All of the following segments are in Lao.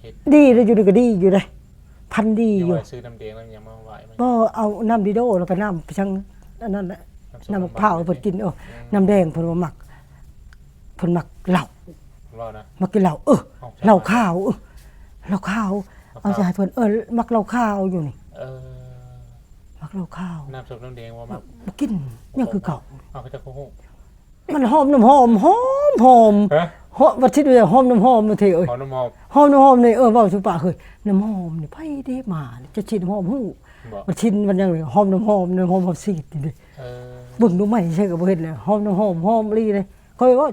ເຮັດ ດີເດ້ ຢູ່ນີ້ກໍດີຢູ່ເດ້ ພັນດີຢູ່. ວ່າຊື້ນ້ຳແດງນ້ຳຫຍັງມາຫວາຍມັນ ບໍ່ ເອົານ້ຳດີໂດ ແລ້ວກໍນ້ຳໄປທາງອັນນັ້ນແຫຼະ ນ້ຳ ນ້ຳໝາກພ້າວໃຫ້ເພິ່ນກິນ. ເອີ ອືມ ນ້ຳແດງເພິ່ນບໍ່ມັກ ເພິ່ນມັກເຫຼົ້າ ເວົ້ານະ ມັກກິນເຫຼົ້າ. ເອີ ເຫຼົ້າຂາວ ເອີ ເຫຼົ້າຂາວ ເອົາໃສ່ໃຫ້ເພິ່ນ. ເອີ ມັກເຫຼົ້າຂາວຢູ່ນີ້ ເອີ ມັກເຫຼົ້າຂາວ. ນ້ຳສົ້ມນ້ຳແດງບໍ່ມັກ ບໍ່ກິນ ຍັງຄືເກົ່າ. ເອົາ ເຂົາເຈົ້າກໍຮູ້ ມັນຫອມນ້ຳຫອມ ຫອມ ຫອມ ຫະ ຫອມ ວ່າຊິໄດ້ຫອມນ້ຳຫອມເທເອີຍ ຫອມນ້ຳຫອມ ຫອມນ້ຳຫອມນີ້. ເອີ ເວົ້າສູ່ປ້າເຮີ້ຍ ນ້ຳຫອມນີ້ໃຜເດ້ມາ ຈະສີດນ້ຳຫອມຮູ້ ບໍ່ ມັນຊິນມັນຫຍັງນີ້ ຫອມນ້ຳຫອມ ນ້ຳຫອມເຮົາສີດນີ້ເດ້. ເອີ ເບິ່ງດູໃໝ່ໃສ່ກໍບໍ່ເຫັນແລ້ວ ຫອມນ້ຳຫອມ ຫອມອີ່ຫຼີເດ້. ຂ້ອຍເວົ້າ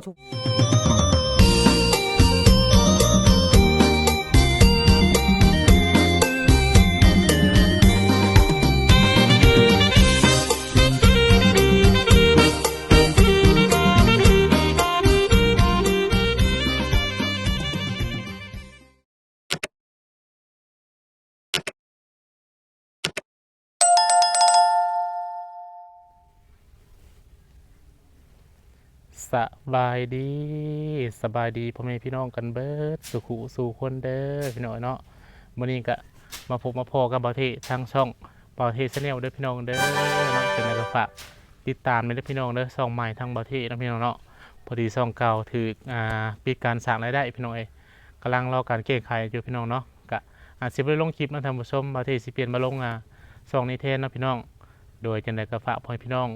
ສະບາຍດີ ສະບາຍດີພໍ່ແມ່ພີ່ນ້ອງກັນເບິດສູ່ຄູ່ສູ່ຄົນເດີພີ່ນ້ອງເນາະ. ມື້ນີ້ກະມາພົບມາພໍ້ກັບບ່າວເທ ທາງຊ່ອງບ່າວເທ Channel ເດີພີ່ນ້ອງເດີເນາະ. ຈັ່ງໃດກໍຝາກຕິດຕາມແດ່ເດີພີ່ນ້ອງເດີ ຊ່ອງໃໝ່ທາງບ່າວເທເນາະພີ່ນ້ອງເນາະ. ພໍດີຊ່ອງເກົ່າຖືກ ອ່າ ປິດການສ້າງລາຍໄດ້ພີ່ນ້ອງເອີຍ ກຳລັງລໍການແກ້ໄຂຢູ່ພີ່ນ້ອງເນາະ. ກະອາດຊິບໍ່ໄດ້ລົງຄລິບເນາະທ່ານຜູ້ຊົມ ບ່າວເທຊິປ່ຽນມາລົງ ອ່າ ຊ່ອງນີ້ແທນເນາະພີ່ນ້ອງ. ໂດຍຈັ່ງໃດກໍຝາກພໍ່ແມ່ພີ່ນ້ອງ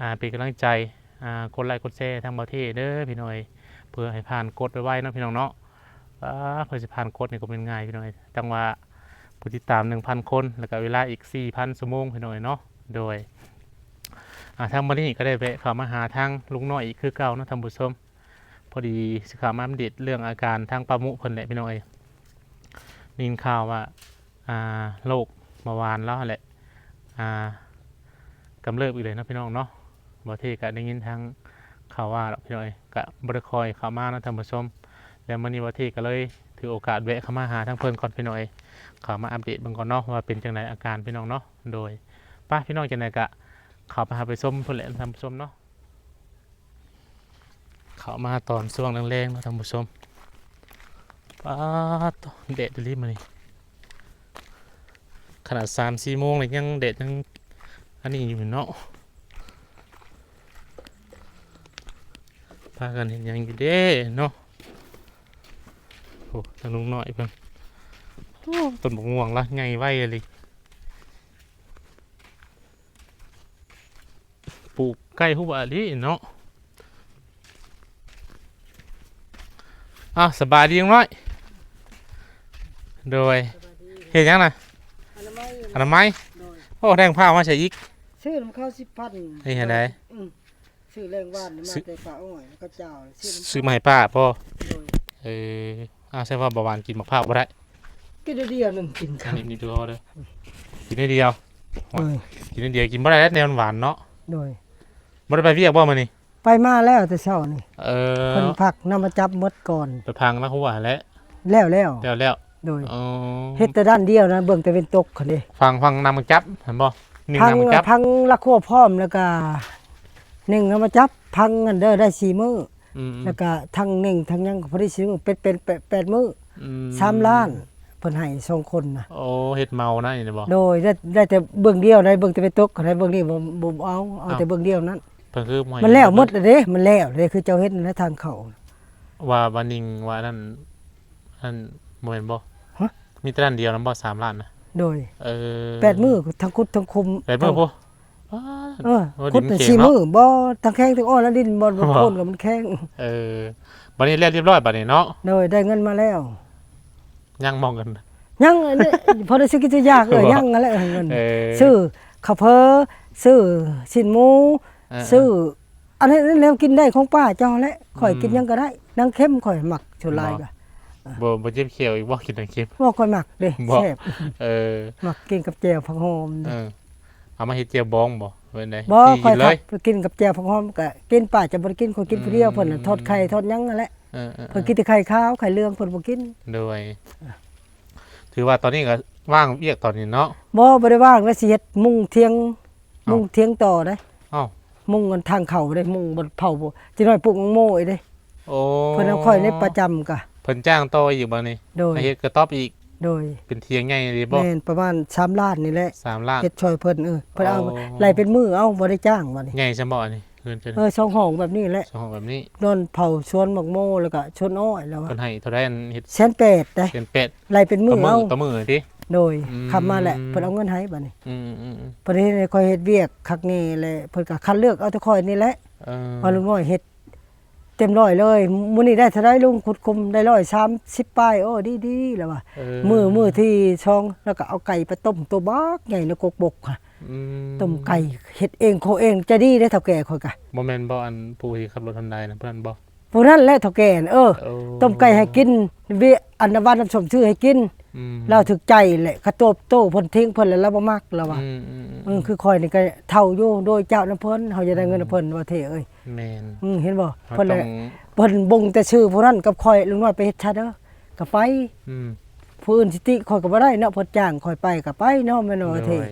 ອ່າ ເປັນກຳລັງໃຈ ອ່າ ກົດໄລກົດແຊທາງບ່າວເທເດີພີ່ນ້ອງເອີຍ ເພື່ອໃຫ້ຜ່ານກົດໄວໆເນາະພີ່ນ້ອງເນາະ. ອ່າ ເພື່ອຊິຜ່ານກົດນີ້ກໍບໍ່ແມ່ນງ່າຍພີ່ນ້ອງເອີຍ ຈັ່ງວ່າຜູ້ຕິດຕາມໜຶ່ງພັນຄົນ ແລ້ວກໍເວລາອີກສີ່ພັນຊົ່ວໂມງພີ່ນ້ອງເອີຍເນາະ. ໂດຍ ອ່າ ທາງມື້ນີ້ກໍໄດ້ແວະເຂົ້າມາຫາທາງລຸງນ້ອຍອີກຄືເກົ່າເນາະທ່ານຜູ້ຊົມ. ພໍດີຊິເຂົ້າມາອັບເດດເລື່ອງອາການທາງປ້າມຸເພິ່ນແຫຼະພີ່ນ້ອງເອີຍ. ໄດ້ຍິນຂ່າວວ່າ ອ່າ ໂລກເບົາຫວານລາວຫັ້ນແຫຼະ ອ່າ ກຳເລີບອີກແລ້ວເນາະພີ່ນ້ອງເນາະ. ບ່າວເທກະໄດ້ຍິນທາງຂ່າວວ່າດອກພີ່ນ້ອງເອີຍ ກະບໍ່ໄດ້ຄ່ອຍເຂົ້າມາເນາະທ່ານຜູ້ຊົມ. ແລ້ວມື້ນີ້ບ່າວເທກະເລີຍຖືໂອກາດແວະເຂົ້າມາຫາທາງເພິ່ນກ່ອນພີ່ນ້ອງເອີຍ ເຂົ້າມາອັບເດດເບິ່ງກ່ອນເນາະວ່າເປັນຈັ່ງໃດອາການພີ່ນ້ອງເນາະ. ໂດຍ ໄປພີ່ນ້ອງ ຈັ່ງໃດກະເຂົ້າໄປຫາໄປຊົມເພິ່ນແຫຼະທ່ານຜູ້ຊົມເນາະ. ເຂົ້າມາຕອນຊ່ວງແລງໆເນາະທ່ານຜູ້ຊົມ. ປາດໂທ້ ແດດອີ່ຫຼີມື້ນີ້ ຂະໜາດສາມສີ່ໂມງແລ້ວຍັງແດດຍັງອັນນີ້ຢູ່ເນາະ. ພາກັນເຮັດຫຍັງຢູ່ເດ້ເນາະ. ໂອ້ ທາງລຸງນ້ອຍເພິ່ນ ໂອ້ ຕົ້ນບັກມ່ວງລະໃຫຍ່ໄວອີ່ຫຼີ. ປູກໃກ້ຮູບອາລີເນາະ. ອ້າວ ສະບາຍດີລຸງນ້ອຍ. ໂດຍ ສະບາຍດີ ເຮັດຫຍັງນະ? ອະນາໄມ ອະນາໄມ. ໂດຍ ໂອ້ ແຕ່ງຜ້າມາໃສ່ອີກ ຊື້ນຳເຂົາສິບພັນ. ເຮັດຈັ່ງໃດ? ອືມ ຊື້ແລງວານມາແຕ່ປ່າອ້ອຍ ເຂົາເຈົ້າ ຊື້ມາໃຫ້ປ້າບໍ? ໂດຍ ເອີ. ອ້າວ ແສດງວ່າເບົາຫວານກິນໝາກພ້າວບໍ່ໄດ້ ກິນດຽວໜຶ່ງກິນ ອັນນີ້ ນີ້ດູເດີ ກິນດຽວ. ໂອ້ຍ ກິນດຽວກິນບໍ່ໄດ້ແລ້ວແນວຫວານເນາະ. ໂດຍ ບໍ່ໄດ້ໄປວຽກບໍ່ມື້ນີ້? ໄປມາແລ້ວແຕ່ເຊົ້ານີ້. ເອີ ເພິ່ນພັກນຳມາຈັບໝົດກ່ອນ ໄປພັງນຳຫົວຫັ້ນແຫຼະ. ແລ້ວແລ້ວ ແລ້ວແລ້ວ. ໂດຍ ອໍ ເຮັດແຕ່ດ້ານດຽວນະ ເບື້ອງຕາເວັນຕົກຫັ້ນເດ້ ພັງ ພັງນຳມາຈັບຫັ້ນບໍ່? ພັງ ນຳມາຈັບ ພັງລະຄົວພ້ອມ ແລ້ວກະໜຶ່ງນຳມາຈັບ ພັງຫັ້ນເດີ ໄດ້ສີ່ມື້. ອືມໆ ແລ້ວກະທັງເໜັງທັງຫຍັງກໍພໍດີຊິເປັນ ເປັນແປດ ແປດມື້. ອືມ ສາມລ້ານ ເພິ່ນໃຫ້ສອງຄົນນະ. ໂອ້ ເຮັດເໝົານະນີ້ບໍ? ໂດຍ ໄດ້ ໄດ້ແຕ່ເບື້ອງດຽວໄດ໋ ເບື້ອງຕາເວັນຕົກກໍໄດ້ ເບື້ອງນີ້ບໍ່ ບໍ່ເອົາ ເອົາແຕ່ເບື້ອງດຽວນັ້ນ. ເພິ່ນຄືບໍ່ໃຫ້ ມັນແລ້ວໝົດແລ້ວເດ້ ມັນແລ້ວເດ້ ຄືເຈົ້າເຫັນນະທາງເຂົ້າ ວ່າ ວ່າໜຶ່ງວ່ານັ້ນ ອັນ ບໍ່ແມ່ນບໍ? ຮະ? ມີແຕ່ດ້ານດຽວນຳບໍ່ ສາມລ້ານນະ? ໂດຍ ເອີ ແປດມື້ ທັງຂຸດທັງຄຸມ ແປດມື້ພຸ້ນ. ເອີ ຂຸດສີ່ມື້ ບໍ່ ທັງແຂງທັງອ່ອນ ແລ້ວດິນບໍ່ ບໍ່ ບໍ່ໂຄ່ນກໍມັນແຂງ. ເອີ ບັດນີ້ແລ້ວຮຽບຮ້ອຍບັດນີ້ເນາະ. ໂດຍ ໄດ້ເງິນມາແລ້ວ. ຍັງບໍ່ເງິນ? ຍັງ ອັນນີ້ ພໍໄດ້ຊື້ກິນຊື້ຢາກ. ເອີ ຍັງຫັ້ນແຫຼະເງິນ ເອີ ຊື້ເຂົ້າເຝີ ຊື້ຊີ້ນໝູ ເອີ ຊື້ ອັນນີ້ແນວກິນໄດ້ຂອງປ້າເຈົ້າແຫຼະ. ອືມ ຂ້ອຍກິນຫຍັງກໍໄດ້ ໜັງເຄັມຂ້ອຍມັກສ່ວນຫຼາຍ. ບໍ່ ກໍ ບໍ່ ບໍ່ເຈັບແຂ້ວອີກບໍ່ ກິນໜັງເຄັມ? ບໍ່ ຂ້ອຍມັກເດ້ ບໍ່ ແຊບ. ເອີ ມັກກິນກັບແຈ່ວຜັກຫອມ. ເອີ ເອົາມາເຮັດແຈ່ວບອງບໍ່ ເປັນໃດ? ບໍ່ ຂ້ອຍ ກິນເລີຍ ກິນກັບແຈ່ວຜັກຫອມກໍກິນ. ປ້າຈະບໍ່ໄດ້ກິນ ຂ້ອຍກິນຜູ້ດຽວ. ອືມ ເພິ່ນທອດໄຂ່ທອດຫຍັງຫັ້ນແຫຼະ. ເອີໆໆ ເພິ່ນກິນແຕ່ໄຂ່ຂາວໄຂ່ເຫຼືອງ ເພິ່ນບໍ່ກິນ. ໂດຍ ຖືວ່າຕອນນີ້ກໍວ່າງວຽກຕອນນີ້ເນາະ. ບໍ່ ບໍ່ໄດ້ວ່າງ ແລ້ວຊິເຮັດມຸງທຽງ ເອົ້າ ມຸງທຽງຕໍ່ເດ້. ເອົ້າ ມຸງອັນທາງເຂົ້າເດ້ ມຸງບ່ອນເຜົາ ຈັກໜ້ອຍປູກໝາກໂມອີກເດ້. ໂອ້ ເພິ່ນເອົາຂ້ອຍໃນປະຈຳກະ ເພິ່ນຈ້າງຕໍ່ອີກບາດນີ້ ໂດຍ ໃຫ້ເຮັດກະຕ໊ອບອີກ ໂດຍ ເປັນຖຽງໃຫຍ່ເລີຍບໍ່? ແມ່ນ ປະມານສາມລ້ານນີ້ແຫຼະ ສາມລ້ານ ເຮັດຊ່ອຍເພິ່ນ ເອີ ເພິ່ນເອົາ ໂອ້ ໄລ່ເປັນມື້ເອົາ ບໍ່ໄດ້ຈ້າງບາດນີ້ ໃຫຍ່ຊ່ຳບໍ່ອັນນີ້ ເຮືອນເພິ່ນ ເອີ ສອງຫ້ອງແບບນີ້ແຫຼະ ສອງຫ້ອງແບບນີ້ ນອນເຝົ້າສວນໝາກໂມ ແລ້ວກະສວນອ້ອຍແລ້ວ ເພິ່ນໃຫ້ເທົ່າໃດອັນເຮັດ ແສນແປດ ແສນແປດ ໄລ່ເປັນມື້ເອົາ ຕໍ່ມື້ຕິ ໂດຍ ອືມ ຄຳມາແຫຼະ ເພິ່ນເອົາເງິນໃຫ້ບາດນີ້ ອືມໆໆ ເພິ່ນເຮັດໃຫ້ຂ້ອຍເຮັດວຽກຄັກແນ່ແຫຼະ ເພິ່ນກະຄັດເລືອກເອົາແຕ່ຂ້ອຍນີ້ແຫຼະ ເອີ ວ່າລຸງນ້ອຍເຮັດ ເຕັມຮ້ອຍເລີຍ ມື້ນີ້ໄດ້ເທົ່າໃດລຸງ? ຂຸດຂຸມໄດ້ຮ້ອຍສາມສິບປາຍ ໂອ້ ດີໆ ລະວ່າ ເອີ ມື້ ມື້ທີສອງ ລະກະເອົາໄກ່ໄປຕົ້ມໂຕບັກໃຫຍ່ໃນກົກບົກ ອືມ ຕົ້ມໄກ່ເຮັດເອງໂຄເອງ ໃຈດີເດ້ເຖົ້າແກ່ຂ້ອຍກະ ບໍ່ແມ່ນບໍ່ ອັນຜູ້ທີ່ຂັບລົດຮອນດານະ ຜູ້ນັ້ນບໍ່? ຜູ້ນັ້ນແຫຼະເຖົ້າແກ່ ເອີ ໂອ້ ຕົ້ມໄກ່ໃຫ້ກິນ ເວ ອັນນະ ຫວ່ານນ້ຳສົ້ມຊື່ໃຫ້ກິນ ອືມ ລາວຖືກໃຈແຫຼະ ກະໂຕບໂຕເພິ່ນ ເຖິງເພິ່ນແລ້ວລາວບໍ່ມັກ ລາວວ່າ ອືມໆໆ ເອີ ຄືຂ້ອຍນີ້ກະເຖົ້າຢູ່ ໂດຍເຈົ້ານຳເພິ່ນ ເຮົາຢາກໄດ້ເງິນນຳເພິ່ນ ອືມ ວ່າເທ່ເອີຍ ແມ່ນ ອືມ ເຫັນບໍ່ ເພິ່ນແຫຼະ ເພິ່ນບົ່ງແຕ່ຊື່ຜູ້ນັ້ນກັບຂ້ອຍ ລຸງນ້ອຍໄປເຮັດຊະເດີ ກະໄປ ອືມ ຜູ້ອື່ນຊິຕິຂ້ອຍກະບໍ່ໄດ້ເນາະ ເພິ່ນຈ້າງຂ້ອຍໄປກະໄປເນາະ ແມ່ນບໍ່ເທ່ ໂດຍ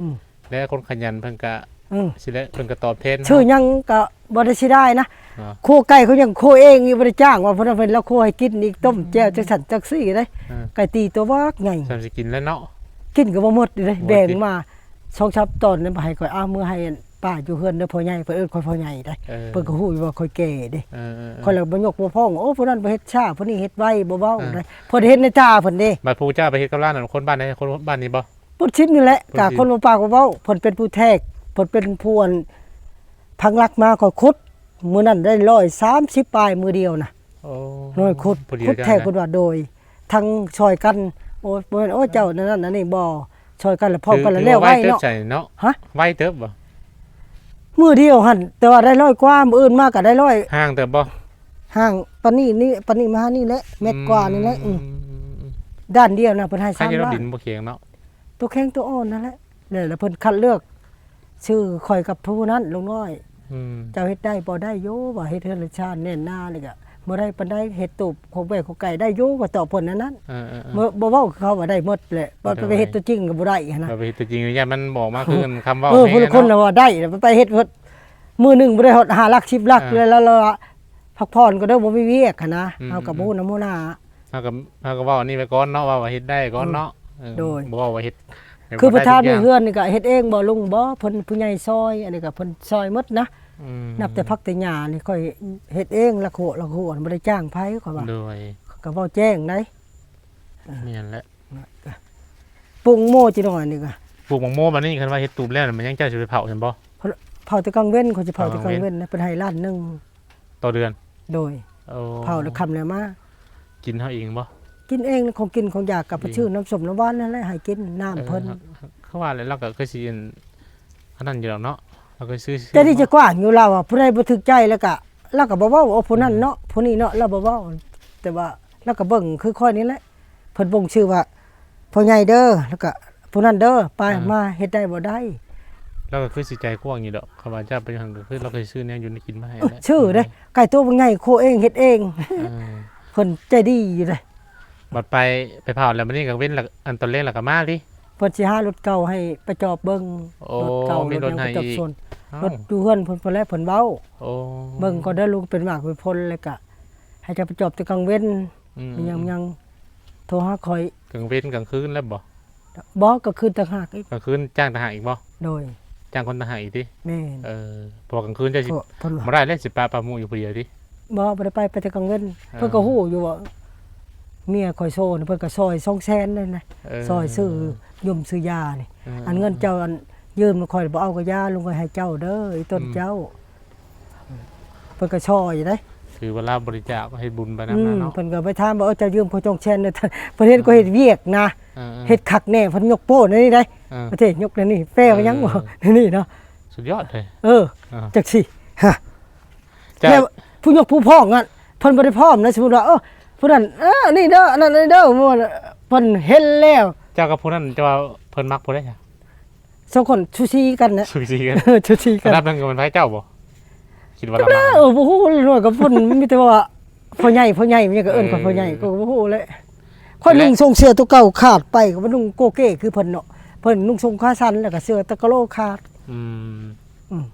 ອືມ ແລະຄົນຂະຫຍັນເພິ່ນກະ ອືມ ຊິແລະ ເພິ່ນກະຕອບແທນ ຊື່ຫຍັງກະບໍ່ໄດ້ເສຍດາຍນະ ເນາະ ຄົວໄກ່ເຂົາຍັງຄົວເອງອີກ ບໍ່ໄດ້ຈ້າງວ່າເພິ່ນ ເພິ່ນລະຄົວໃຫ້ກິນອີກ ຕົ້ມແຈ່ວ ອືມ ຈັ່ງຊັ້ນຈັ່ງຊີ້ໄດ໋ ເອີ ໄກ່ຕີໂຕບັກໃຫຍ່ ຊ່ຳຊິກິນແລ້ວເນາະ ກິນກະບໍ່ໝົດເດ້ ບໍ່ໝົດ ແບ່ງມາສອງສາມຕອນ ແລ້ວມາໃຫ້ຂ້ອຍ ເອົາເມືອໃຫ້ ປ້າຢູ່ເຮືອນເດີພໍ່ໃຫຍ່ ເພິ່ນເອີ້ນຂ້ອຍພໍ່ໃຫຍ່ໄດ໋ ເອີ ເພິ່ນກະຮູ້ຢູ່ວ່າຂ້ອຍແກ່ເດ້ ເອີໆໆ ຂ້ອຍລະບໍ່ຍົກບໍ່ພ້ອງ ໂອ້ ຜູ້ນັ້ນບໍ່ເຮັດຊາ ຜູ້ນີ້ເຮັດໄວ ບໍ່ເວົ້າ ເອີ ໄດ໋ ເພິ່ນເຫັນໃນຕາເພິ່ນເດ້ ບາດຜູ້ເຈົ້າໄປເຮັດກັບລາວນັ້ນ ຄົນບ້ານໃດ? ຄົນບ້ານນີ້ບໍ່? ຄົນຊິມນີ້ແຫຼະ ຄົນຊິມ ກະຄົນບໍ່ປາກບໍ່ເວົ້າ ເພິ່ນເປັນຜູ້ແທກ ເພິ່ນເປັນຜູ້ອັນພັກຫຼັກມາ ຂ້ອຍຂຸດ ມື້ນັ້ນໄດ້ຮ້ອຍສາມສິບປາຍ ມື້ດຽວນະ ໂອ້ ນ້ອຍຂຸດ ຜູ້ດຽວ ຂຸດແທ້ ເຈົ້ານະ ຂຸດວ່າ ໂດຍ ທັງຊ່ອຍກັນ ໂອ້ຍ ບໍ່ແມ່ນ ໂອ້ຍ ເຈົ້ານັ້ນນັ້ນອັນນີ້ບໍ່ ຊ່ອຍກັນລະພ້ອມກັນລະແລ້ວໄວເນາະ ຖືວ່າໄວເຕີບໃສເນາະ ຮະ ໄວເຕີບບໍ່? ມື້ດຽວຫັ້ນ ແຕ່ວ່າໄດ້ຮ້ອຍກວ່າ ມື້ອື່ນມາກະໄດ້ຮ້ອຍ ຫ່າງເຕີບບໍ່? ຫ່າງປານນີ້ນີ້ ປານນີ້ມາຫານີ້ແຫຼະ ແມັດກວ່ານີ້ແຫຼະ ອືມ ອືມ ດ້ານດຽວນະ ເພິ່ນໃຫ້ສາມລ້ານ ດິນບໍ່ແຂງເນາະ ໂຕແຂງໂຕອ່ອນນັ້ນແຫຼະ ແລ້ວເພິ່ນຄັດເລືອກ ຊື່ຂ້ອຍກັບຜູ້ນັ້ນ ລຸງນ້ອຍ ອືມ ເຈົ້າເຮັດໄດ້ບໍ່? ໄດ້ຢູ່ ວ່າເຮັດເຮືອນເຮືອນຊານແໜ້ນໜານີ້ກະບໍ່ໄດ້ປານໃດ ເຮັດຕູບຂອງແບກຂອງໄກ່ໄດ້ຢູ່ ວ່າຕອບເພິ່ນແນວນັ້ນ ເອີໆໆ ບໍ່ ບໍ່ເວົ້າຄືເຂົາວ່າໄດ້ໝົດແຫຼະ ວ່າໄປເຮັດຕົວຈິງກະບໍ່ໄດ້ຫັ້ນນະ ວ່າໄປເຮັດຕົວຈິງ ຢ້ານມັນບໍ່ອອກມາຄືຄຳເວົ້າ ເອີ ຜູ້ລະຄົນລະວ່າໄດ້ ລະໄປເຮັດເບິດ ມື້ໜຶ່ງບໍ່ໄດ້ຮອດຫ້າຫຼັກສິບຫຼັກ ເອີ ແລ້ວ ແລ້ວ ແລ້ວ ພັກຜ່ອນກະເດີ ບໍ່ມີວຽກຫັ້ນນະ ອືມ ເຮົາກະບໍ່ນຳຫົວໜ້າ ເຮົາກະ ເຮົາກະເວົ້າອັນນີ້ໄວ້ກ່ອນເນາະ ເວົ້າວ່າເຮັດໄດ້ກ່ອນເນາະ ອືມ ເອີ ໂດຍ ບໍ່ເວົ້າວ່າເຮັດ ຄືປະທານໃນເຮືອນນີ້ກະເຮັດເອງບໍ່ລຸງ? ບໍ່ ເພິ່ນຜູ້ໃຫຍ່ຊ່ອຍ ອັນນີ້ກະເພິ່ນຊ່ອຍໝົດນະ ອືມ ນັບແຕ່ຜັກແຕ່ຫຍ້ານີ້ຂ້ອຍເຮັດເອງ ລະໂຄລະໂຄ ບໍ່ໄດ້ຈ້າງໃຜ ຂ້ອຍວ່າ ໂດຍ ກະເວົ້າແຈ້ງໄດ໋ ແມ່ນແຫຼະ ປູກໝາກໂມຈິໜ້ອຍນີ້ກະ ປູກໝາກໂມບາດນີ້ ຄັນວ່າເຮັດຕູບແລ້ວ ມັນຍັງເຈົ້າຊິໄປເຜົາຊັ້ນບໍ່? ເຜົາແຕ່ກາງເວັນ ຂ້ອຍຊິເຜົາແຕ່ກາງເວັນ ເຜົາກາງເວັນ ເພິ່ນໃຫ້ລ້ານໜຶ່ງ ຕໍ່ເດືອນ ໂດຍ ໂອ້ ເຜົາແລ້ວຄ່ຳແລ້ວມາ ກິນເຮົາເອງບໍ່? ກິນເອງ ຂອງກິນຂອງຢາກະໄປຊື້ນ້ຳສົ້ມນ້ຳຫວານນັ້ນແຫຼະໃຫ້ກິນ ນ້ຳເພິ່ນ ເອີ ຄືວ່າແຫຼະ ລາວກະຄືຊິອັນ ອັນນັ້ນຢູ່ດອກເນາະ ລາວກະຊື້ ແຕ່ນີ້ຈະກວ້າງຢູ່ ລາວວ່າຜູ້ໃດບໍ່ຖືກໃຈແລ້ວກະ ລາວກະບໍ່ເວົ້າ ໂອ້ ຜູ້ນັ້ນເນາະ ອືມ ຜູ້ນີ້ເນາະ ລາວບໍ່ເວົ້າ ແຕ່ວ່າລາວກະເບິ່ງຄືຂ້ອຍນີ້ແຫຼະ ເພິ່ນບົ່ງຊື່ວ່າ ພໍ່ໃຫຍ່ເດີ ແລ້ວກະຜູ້ນັ້ນເດີ ໄປ ເອີ ມາເຮັດໄດ້ບໍ່ໄດ້ ລາວກະຄືຊິໃຈກວ້າງຢູ່ດອກ ຄັນວ່າເຈົ້າໄປຫັ້ນກະຄືລາວກະຊິຊື້ແນວຢູ່ແນວກິນມາໃຫ້ແຫຼະ ຊື້ເດ້ ອືມ ໄກ່ໂຕບັກໃຫຍ່ ໂຄເອງ ເຮັດເອງ ເອີ ເພິ່ນໃຈດີຢູ່ເດ້ ບັດໄປ ໄປເຜົາແລ້ວ ບາດນີ້ກາງເວັນລະ ອັນຕອນແລງລະກະມາຕິ ເພິ່ນຊິຫາລົດເກົ່າໃຫ້ໄປຈອບເບິ່ງ ໂອ້ ລົດເກົ່າ ມີລົດໃຫ້ອີກ ລົດຫຍັງໄປຈອບສ່ວນ ເອົ້າ ລົດຢູ່ເຮືອນເພິ່ນພຸ້ນແຫຼະ ເພິ່ນເວົ້າ ໂອ້ ເບິ່ງກ່ອນເດີ ລຸງເປັນໝາກເປັນຜົນ ແລ້ວກະໃຫ້ເຈົ້າໄປຈອບແຕ່ກາງເວັນ ອືມ ມີຫຍັງ ອືມ ຫຍັງ ໂທຫາຂ້ອຍ ກາງເວັນກາງຄືນແລ້ວບໍ່? ບໍ່ ກາງຄືນຕ່າງຫາກອີກ ກາງຄືນຈ້າງຕ່າງຫາກອີກບໍ່? ໂດຍ ຈ້າງຄົນຕ່າງຫາກອີກຕິ? ແມ່ນ ເອີ ເພາະວ່າກາງຄືນເຈົ້າຊິ ເພິ່ນ ບໍ່ໄດ້ແລ້ວ ຊິປະ ປະໝູ່ຢູ່ຜູ້ດຽວຕິ? ບໍ່ ບໍ່ໄດ້ໄປ ໄປແຕ່ກາງເວັນ ເອີ ເພິ່ນກະຮູ້ຢູ່ວ່າ ເມຍຂ້ອຍໂຊນ ເພິ່ນກະຊ່ອຍສອງແສນນັ້ນນະ ເອີ ຊ່ອຍຊື້ຍົມຊື້ຢານີ້ ເອີ ອັນເງິນເຈົ້າ ອັນຢືມຂ້ອຍບໍ່ເອົາກະຢ່າ ລຸງຂ້ອຍໃຫ້ເຈົ້າເດີ ອີ່ຕົນ ອືມ ເຈົ້າ ເພິ່ນກະຊ່ອຍໄດ໋ ຖືວ່າລາວບໍລິຈາກເຮັດບຸນໄປນຳ ອືມ ນະເນາະ ເພິ່ນກະໄປຖາມວ່າ ເອີ ເຈົ້າຢືມຂ້ອຍສອງແສນເດີ ເພິ່ນເຫັນ ເອີ ຂ້ອຍເຮັດວຽກນະ ເອີໆໆ ເຮັດຄັກແນ່ ເພິ່ນຍົກໂປ້ໃນນີ້ໄດ໋ ເອີ ປະເທດຍົກໃນນີ້ ແປວ່າຫຍັງບໍ່ ເອີ ໃນນີ້ເນາະ ສຸດຍອດເລີຍ ເອີ ເອີ ຈັກຊິ ຮະ ເຈົ້າ ແລ້ວຜູ້ຍົກຜູ້ພ້ອງຫັ້ນ ເພິ່ນບໍ່ໄດ້ພ້ອມນະ ສົມມຸດວ່າ ເອີ ຜູ້ນັ້ນ ເອີ ອັນນີ້ເດີ ອັນນັ້ນເດີ ເພິ່ນເຫັນແລ້ວ ເຈົ້າກັບຜູ້ນັ້ນ ເຈົ້າວ່າເພິ່ນມັກຜູ້ໃດ? ສອງຄົນສູສີກັນນະ ສູສີກັນ ເອີ ສູສີກັນ ອັນດັບໜຶ່ງກະແມ່ນໃຜ ເຈົ້າບໍ່? ຄິດວ່າລາວ ເອີ ບໍ່ຮູ້ເລີຍ ກະເພິ່ນມີແຕ່ວ່າພໍ່ໃຫຍ່ ພໍ່ໃຫຍ່ ມັນກະເອີ້ນວ່າ ເອີ ພໍ່ໃຫຍ່ ກະບໍ່ຮູ້ແຫຼະ ຂ້ອຍນຸ່ງຊົງເສື້ອໂຕເກົ່າຂາດໄປ ກະມານຸ່ງໂກເກຄືເພິ່ນເນາະ ເພິ່ນນຸ່ງຊົງຂາສັ້ນ ແລ້ວກະເສື້ອຕະກະໂຫຼຂາດ ອືມ ອືມ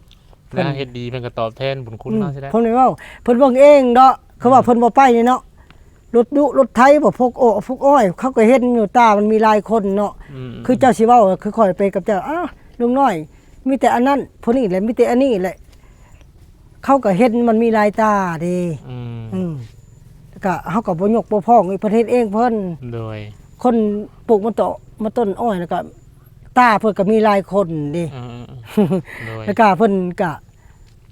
ເພິ່ນເຮັດດີ ເພິ່ນກະຕອບແທນບຸນຄຸນເຮົາຊີ້ແຫຼະ ອືມ ເພິ່ນໄດ້ເວົ້າ ເພິ່ນເບິ່ງເອງເນາະ ຄືວ່າ ອືມ ເພິ່ນບໍ່ໄປນີ້ເນາະ ລົດດຸລົດໄຖບໍ່ ພວກອ້ອຍ ພວກອ້ອຍ ເຂົາກໍເຫັນຢູ່ ຕາມັນມີຫຼາຍຄົນເນາະ. ອືມ ຄືເຈົ້າຊິເວົ້າ ຄືຂ້ອຍໄປກັບເຈົ້າ ອ້າ ລຸງນ້ອຍ ມີແຕ່ອັນນັ້ນ ຜູ້ນີ້ແຫຼະ ມີແຕ່ອັນນີ້ແຫຼະ ເຂົາກໍເຫັນມັນມີຫຼາຍຕາເດ້. ອືມ ອືມ ແລ້ວກໍເຮົາກໍບໍ່ຍົກບໍ່ພ້ອງອີກ ເພິ່ນເຮັດເອງເພິ່ນ. ໂດຍ ຄົນປູກມັນຕອ ມັນຕົ້ນອ້ອຍ ແລ້ວກໍຕາເພິ່ນກໍມີຫຼາຍຄົນເດ້. ອືມໆໆ ໂດຍ ແລ້ວກໍເພິ່ນກໍ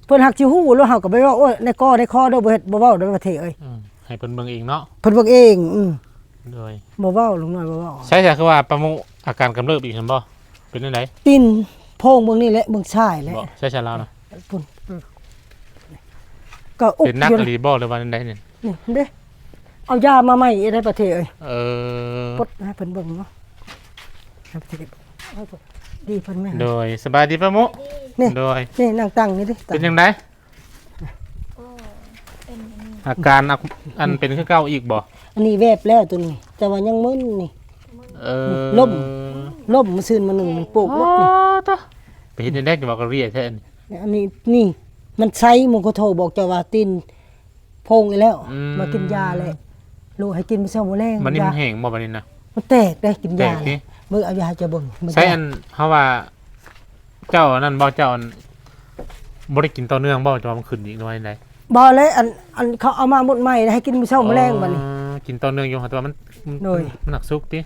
ເພິ່ນຫາກຊິຮູ້ ແລ້ວເຮົາກໍໄປເວົ້າ ໂອ້ຍ ໃນກໍໃນຄໍເດີ ບໍ່ເຮັດ ບໍ່ເວົ້າເດີປະເທດເອີຍ. ອືມ ໃຫ້ເພິ່ນເບິ່ງເອງເນາະ ເພິ່ນເບິ່ງເອງ. ອືມ ໂດຍ ບໍ່ເວົ້າ ລຸງນ້ອຍບໍ່ເວົ້າ. ໃຊ່ ໃຊ່ ຄືວ່າປາໂມກອາການກຳເລີ່ບອີກຫັ້ນບໍ່? ເປັນຈັ່ງໃດ? ຕີນໂພງເບິ່ງນີ້ແຫຼະ ເບິ່ງຊ້າຍແຫຼະ. ບໍ່ ໃຊ່ ໃຊ່ລາວນະ ເອີ ກໍອຸກ ເປັນໜັກອີ່ຫຼີບໍ່ ຫຼືວ່າຈັ່ງໃດນີ້? ນີ້ເດ້ ເອົາຢາມາໃໝ່ໄດ້ປະເທດເອີຍ. ເອີ ປົດໃຫ້ເພິ່ນເບິ່ງເນາະ ໃຫ້ປະເທດ ດີເພິ່ນແມ່ນ. ໂດຍ ສະບາຍດີປາໂມກ. ນີ້ ໂດຍ ນີ້ນັ່ງຕັ້ງນີ້ເດ້ ເປັນຈັ່ງໃດ? ໂອ້ ເປັນອັນນີ້ ອາການອັກ ອັນເປັນຄືເກົ່າອີກບໍ່? ອັນນີ້ແວບແລ້ວໂຕນີ້ ແຕ່ວ່າຍັງມຶນນີ້. ເອີ ລົມ ລົມມື້ຊືນມື້ໜຶ່ງໂປກໝົດນີ້. ອໍ ຕະ ໄປເຮັດຈັ່ງໃດ ຈະວ່າກະເລຍແທ້ອັນນີ້. ອັນນີ້ ນີ້ມັນໃສ ໝູ່ກໍໂທບອກເຈົ້າວ່າຕີນໂພງອີກແລ້ວ. ອືມ ມາກິນຢາແລ້ວ ລູກໃຫ້ກິນມື້ເຊົ້າມື້ແລງ. ບັດນີ້ມັນແຫ້ງບໍ່ບັດນີ້ນະ? ມັນແຕກເດ້ ກິນຢາ. ແຕກຕິ? ເບິ່ງ ເອົາຢາໃຫ້ເຈົ້າເບິ່ງ. ໃສ ອັນເຮົາວ່າ ເຈົ້າອັນນັ້ນບໍ່ ເຈົ້າອັນ ບໍ່ໄດ້ກິນຕໍ່ເນື່ອງບໍ່ ຈະວ່າມັນຂຶ້ນອີກ ຫຼືວ່າຈັ່ງໃດ? ບໍ່ແລ້ວ ອັນ ອັນເຂົາເອົາມາໝົດໃໝ່ ໃຫ້ກິນມື້ເຊົ້າມື້ແລງບັດນີ້. ອໍ ກິນຕໍ່ເນື່ອງຢູ່ ແຕ່ວ່າມັນ ໂດຍ ມັນໜັກສຸກຕິ?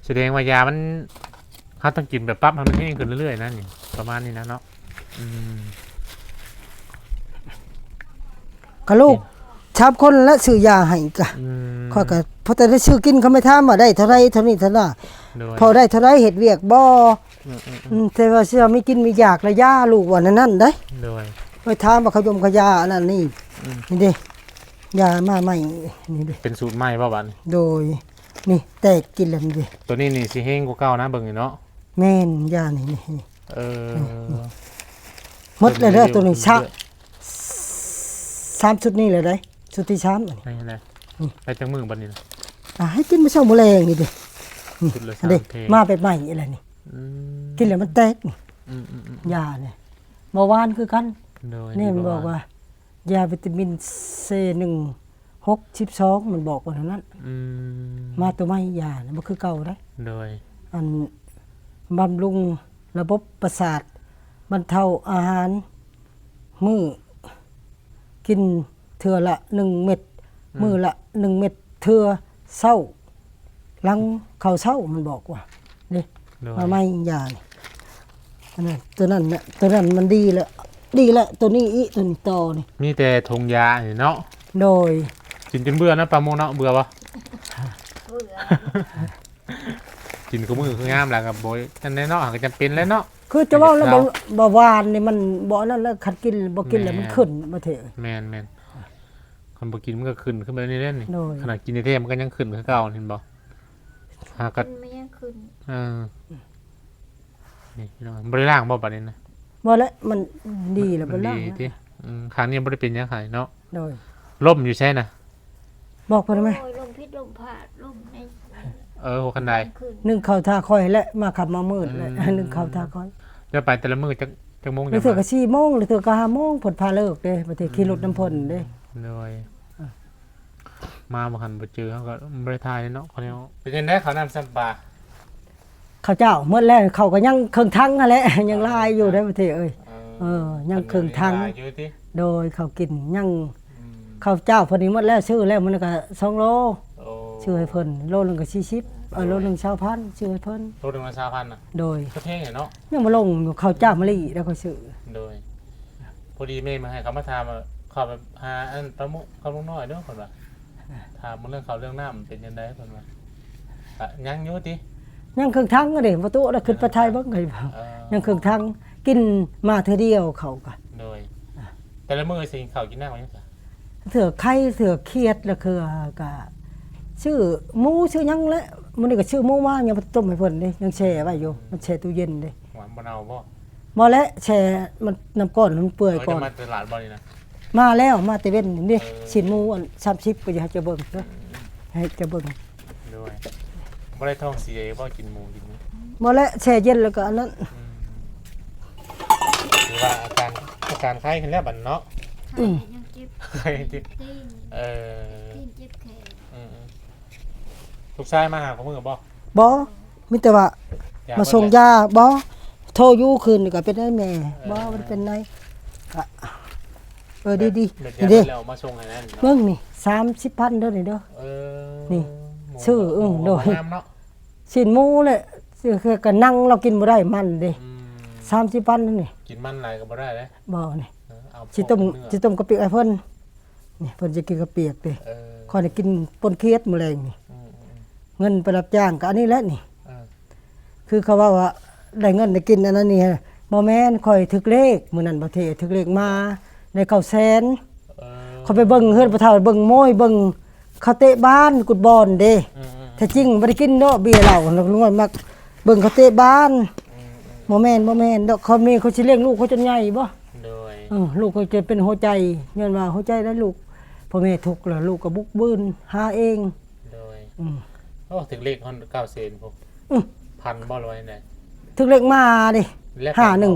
ສະແດງວ່າຢາມັນ ເຮົາຕ້ອງກິນແບບປັບໃຫ້ມັນແຮງຂຶ້ນເລື້ອຍໆນະ ນີ້ ປະມານນີ້ນະເນາະ. ອືມ ກະລູກ ສາມຄົນແລ້ວຊື້ຢາໃຫ້ກະ ອືມ ຂ້ອຍກະພໍແຕ່ໄດ້ຊື້ກິນ ເຂົາມາຖາມວ່າໄດ້ເທົ່າໃດ ເທົ່ານີ້ເທົ່ານັ້ນ ໂດຍ ພໍໄດ້ເທົ່າໃດ ເຮັດວຽກບໍ່? ອືມໆໆ ອືມ ແຕ່ວ່າຊິມີກິນມີຢາກລະຢາ ລູກວ່າແນວນັ້ນເດ້. ໂດຍ ໄປຖາມວ່າຂະຍົມຂະຢາອັນນັ້ນນີ້ ອືມ ນີ້ເດ້ ຢາມາໃໝ່ນີ້ເດ້. ເປັນສູດໃໝ່ບໍ່ບັດນີ້? ໂດຍ ນີ້ແຕກກິນແລ້ວນີ້ເດ້. ໂຕນີ້ນີ້ຊິແຮງກວ່າເກົ່ານະ ເບິ່ງນີ້ເນາະ. ແມ່ນ ຢານີ້ ນີ້ ນີ້ ເອີ ໝົດແລ້ວເດີ ໂຕນີ້ຊະ ສາມຊຸດນີ້ແຫຼະເດ້ ຊຸດທີສາມອັນນີ້. ນີ້ນະ ນີ້ ໄປຈັກມື້ບັດນີ້ນະ? ອ່າ ໃຫ້ກິນມື້ເຊົ້າມື້ແລງນີ້ເດ້. ນີ້ ຊຸດລະສາມ ເດ້ ເພງ ມາແບບໃໝ່ອີກແລ້ວນີ້. ອືມ ກິນແລ້ວມັນແຕກນີ້. ອືມໆໆ ຢານີ້ ເບົາຫວານຄືກັນ. ໂດຍ ນີ້ມັນບອກວ່າ ຢາວິຕາມິນເຊໜຶ່ງຫົກສິບສອງ ມັນບອກວ່າແນວນັ້ນ. ອືມ ມາໂຕໃໝ່ ຢານະ ບໍ່ຄືເກົ່າເດ້. ໂດຍ ອັນ ບຳລຸງລະບົບປະສາດ ບັນເທົາອາຫານ ມື້ ກິນເທື່ອລະໜຶ່ງເມັດ ອືມ ມື້ລະໜຶ່ງເມັດ ເທື່ອເຊົ້າ ຫຼັງເຂົ້າເຊົ້າ ມັນບອກວ່າເດ້. ໂດຍ ມາໃໝ່ຢານີ້ ອັນນັ້ນ ໂຕນັ້ນນະ ໂຕນັ້ນມັນດີແລ້ວ ດີແລ້ວ ໂຕນີ້ອີກ ໂຕນີ້ຕໍ່ນີ້. ມີແຕ່ຖົງຢານີ້ເນາະ. ໂດຍ ກິນຈົນເບື່ອເນາະ ປາໂມເນາະ ເບື່ອບໍ່? ເບື່ອ ກິນຄູ່ມື້ຄືງາມແລ້ວກໍບໍ່ ອັນນັ້ນເນາະ ກໍຈຳເປັນແຫຼະເນາະ. ຄືຈະເວົ້າແລ້ວ ເບົາ ເບົາຫວານນີ້ມັນບໍ່ອັນນັ້ນແລ້ວ ຄັນກິນ ບໍ່ກິນແລ້ວມັນຂຶ້ນ ບໍ່ເທີ. ແມ່ນໆ ຄັນບໍ່ກິນມັນກໍຂຶ້ນ ຂຶ້ນແບບນີ້ແຫຼະນີ້. ໂດຍ ຂະໜາດກິນແທ້ໆ ມັນກໍຍັງຂຶ້ນຄືເກົ່າ ເຫັນບໍ່? ຫາກໍ ມັນຍັງຂຶ້ນ. ເອີ ນີ້ພີ່ນ້ອງ ບໍ່ໄດ້ລ້າງບໍ່ບັດນີ້ນະ? ບໍ່ແຫຼະ ມັນດີແລ້ວ ມັນດີຕິ. ອືມ ຂ້າງນີ້ບໍ່ໄດ້ເປັນຫຍັງໃຫ້ເນາະ. ໂດຍ ລົມຢູ່ໃສນະ? ບອກເພິ່ນໄດ້ໄໝ? ໂອ້ຍ ລົມພິດລົມພາດ ລົມໃນ ເອີ ຫົວຄັນໄດ ໜຶ່ງເຂົ້າຖ້າຂ້ອຍແຫຼະ ມາຄ່ຳມາມືດແຫຼະ. ອືມ ໜຶ່ງເຂົ້າຖ້າຂ້ອຍ. ຈະໄປແຕ່ລະມື້ຈັກ ຈັກໂມງ? ລາງເທື່ອກໍສີ່ໂມງ ລາງເທື່ອກໍຫ້າໂມງ ເພິ່ນພາເລີກເດ້ ບາງທີຂີ່ລົດນຳເພິ່ນເດ້. ໂດຍ ມາບໍ່ທັນບໍ່ເຈີ ເຮົາກໍບໍ່ໄດ້ຖ່າຍເນາະ. ເຂົາເນາະ ເປັນຈັ່ງໃດ ເຂົ້ານ້ຳຊຳປາ? ເຂົ້າເຈົ້າໝົດແລ້ວ ເຂົ້າກໍຍັງເຄິ່ງຖັງຫັ້ນແຫຼະ ຍັງຫຼາຍຢູ່ເດ້ປະເທດເອີຍ. ເອີ ຍັງເຄິ່ງຖັງ. ໂດຍ ເຂົ້າກິນຍັງ ເຂົ້າເຈົ້າເພິ່ນນີ້ໝົດແລ້ວ ຊື້ແລ້ວມື້ນັ້ນກໍສອງໂລ. ໂອ້ ຊື້ໃຫ້ເພິ່ນ ໂລໜຶ່ງກໍສີ່ສິບ ເອີ ໂລໜຶ່ງຊາວພັນ ຊື້ໃຫ້ເພິ່ນ ໂລໜຶ່ງຊາວພັນນະ. ໂດຍ ກໍແພງເນາະ ຍັງບໍ່ລົງຢູ່ ເຂົ້າຈ້າມມະລີແລ້ວຂ້ອຍຊື້. ໂດຍ ພໍດີແມ່ມາໃຫ້ເຂົາມາຖາມ ເຂົາແບບຫາອັນປາໂມກ ເຂົາລຸງນ້ອຍເດີ ເພິ່ນວ່າ ຖາມເລື່ອງເຂົ້າເລື່ອງນ້ຳເປັນຈັ່ງໃດ ເພິ່ນວ່າ ກະຍັງຢູ່ຕິ? ຍັງເຄິ່ງຖັງເດ້ ບໍ່ຕຸ ແລ້ວຂຶ້ນໄປຖ່າຍເບິ່ງໃຫ້ ເອີ ຍັງເຄິ່ງຖັງ ກິນມາເທື່ອດຽວເຂົ້າກະ. ໂດຍ ແຕ່ລະມື້ຊິກິນເຂົ້າກິນນ້ຳຫຍັງ? ເທື່ອໄຂ່ ເທື່ອຂຽດ ລະເທື່ອກະຊື້ໝູຊື້ຫຍັງແຫຼະ. ມື້ນີ້ກະຊື້ໝູມາ ຍັງບໍ່ໄດ້ຕົ້ມໃຫ້ເພິ່ນເດ້ ຍັງແຊ່ໄວ້ຢູ່ ມັນແຊ່ຕູ້ເຢັນເດ້. ຫວານບໍ່ເນົ່າບໍ່? ບໍ່ແຫຼະ ແຊ່ມັນ ນ້ຳກ້ອນມັນເປື່ອຍກ່ອນ. ເອີ ຈະມາແຕ່ຕະຫຼາດບໍ່ນີ້ນະ? ມາແລ້ວ ມາແຕ່ເວັນນີ້. ເອີ ຊີ້ນໝູອັນສາມສິບ ກໍຢາກໃຫ້ເຈົ້າເບິ່ງເດີ ໃຫ້ເຈົ້າເບິ່ງ. ໂດຍ ບໍ່ໄດ້ທ້ອງເສຍບໍ່ ກິນໝູກິນ? ບໍ່ແຫຼະ ແຊ່ເຢັນແລ້ວກໍອັນນັ້ນ. ອືມ ຖືວ່າອາການ ອາການໄຄຂຶ້ນແລ້ວບັດເນາະ. ອືມ ເຈັບຕີນ ເອີ ຕີນເຈັບແຂນ ອືມໆ ລູກຊາຍມາຫາຄູ່ມື້ບໍ່? ບໍ່ ມີແຕ່ວ່າ ຢາ ມາສົ່ງຢາ ບໍ່ ໂທຢູ່ຄືນນີ້ກໍເປັນໄດ້ແມ່ ເອີ ບໍ່ ບໍ່ໄດ້ເປັນໄດ້ ກໍ ເອີ ດີໆ ເບິ່ງນີ້ ສາມສິບພັນເດີນີ້ເດີ ເອີ ນີ້ ຊື້ ເອີ ໂດຍ ງາມເນາະ ຊີ້ນໝູແຫຼະ ຊື້ ກໍນັ່ງລາວກິນບໍ່ໄດ້ມັນເດ້ ອືມ ສາມສິບພັນນີ້ ກິນມັນຫຼາຍກໍບໍ່ໄດ້ເດ້ ບໍ່ນີ້ ເອີ ຊິຕົ້ມ ຊິຕົ້ມກະປິໃຫ້ເພິ່ນ ນີ້ ເພິ່ນຊິກິນກະປິເດ້ ເອີ ຂ້ອຍໄດ້ກິນປົ່ນຂຽດມື້ແລງນີ້ ອືມໆໆ ເງິນໄປຮັບຈ້າງກໍອັນນີ້ແຫຼະນີ້ ເອີ ຄືເຂົາເວົ້າວ່າໄດ້ເງິນໄດ້ກິນອັນນັ້ນນີ້ ບໍ່ແມ່ນ ຂ້ອຍຖືກເລກ ມື້ນັ້ນບໍ່ເທ ຖືກເລກມາໄດ້ເກົ້າແສນ ເອີ ຂ້ອຍໄປເບິ່ງເຮືອນພໍ່ເຖົ້າ ເບິ່ງໂມຍ ເບິ່ງເຂົາເຕະບານ ກຸດບອນເດ້ ອືມໆໆ ແທ້ຈິງບໍ່ໄດ້ກິນດອກເບຍເຫຼົ້າ ລວຍມັກເບິ່ງເຂົາເຕະບານ ອືມໆ ບໍ່ແມ່ນ ບໍ່ແມ່ນດອກ ຄອມນີ້ເຂົາຊິລ້ຽງລູກເຂົາຈົນໃຫຍ່ບໍ່? ໂດຍ ເອີ ລູກເຂົາຈະເປັນຫົວໃຈ ຍ້ອນວ່າຫົວໃຈໄດ້ລູກ ພໍ່ແມ່ທຸກແລ້ວ ລູກກໍບຸກບືນຫາເອງ ໂດຍ ອືມ ໂອ້ ຖືກເລກຮອດເກົ້າແສນພຸ້ນ ອືມ ພັນບໍ່ ຫຼືວ່າໃດ? ຖືກເລກມາເດ້ ຫ້າໜຶ່ງ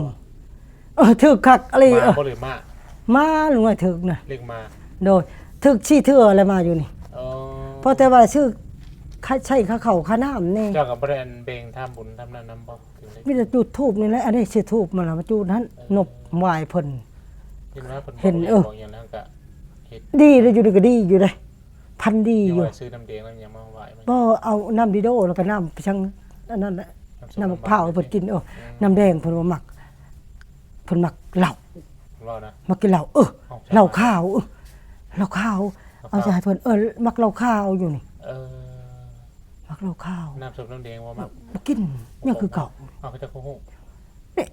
ເອີ ຖືກຄັກອີ່ຫຼີ ມາ ເອີ ບໍ່ ຫຼືມາ? ມາ ລຸງນ້ອຍຖືກນະ ເລກມາ ໂດຍ ຖືກສີ່ເທື່ອແລ້ວມາຢູ່ນີ້ ອໍ ເພາະແຕ່ວ່າຊື້ ໃຊ້ຄ່າເຂົ້າຄ່ານ້ຳແດ່ ເຈົ້າກໍບໍ່ໄດ້ອັນແບ່ງທຳບຸນທຳນັ້ນນຳບໍ່? ມີແຕ່ຈູດທູບນີ້ແຫຼະ ອັນນີ້ຊື້ທູບມາລະມາຈູດຫັ້ນ ເອີ ນົບໄຫວ້ເພິ່ນ ເຫັນວ່າເພິ່ນ ເຫັນ ບອກ ເອີ ບອກຫຍັງນັ້ນກໍເຮັດ ດີເດ້ ຢູ່ນີ້ກໍດີຢູ່ເດ້ ພັນດີຢູ່ ຍັງວ່າຊື້ນ້ຳແດງນ້ຳຫຍັງມາໄຫວ້ມັນ ບໍ່ ເອົານ້ຳດີໂດ ແລ້ວກໍນ້ຳໄປຊັງອັນນັ້ນແຫຼະ ນ້ຳ ນ້ຳໝາກພ້າວໃຫ້ເພິ່ນກິນ ເອີ ອືມ ນ້ຳແດງເພິ່ນບໍ່ມັກ ເພິ່ນມັກເຫຼົ້າ ເວົ້ານະ ມັກກິນເຫຼົ້າ ເອີ ເຫຼົ້າຂາວ ເອີ ເຫຼົ້າຂາວ ເອົາໃສ່ໃຫ້ເພິ່ນ ເອີ ມັກເຫຼົ້າຂາວຢູ່ນີ້ ເອີ ມັກເຫຼົ້າຂາວ ນ້ຳສົ້ມນ້ຳແດງບໍ່ມັກ ບໍ່ກິນ ຍັງຄືເກົ່າ ເອົາ ເຂົາເຈົ້າກໍຮູ້ ນີ້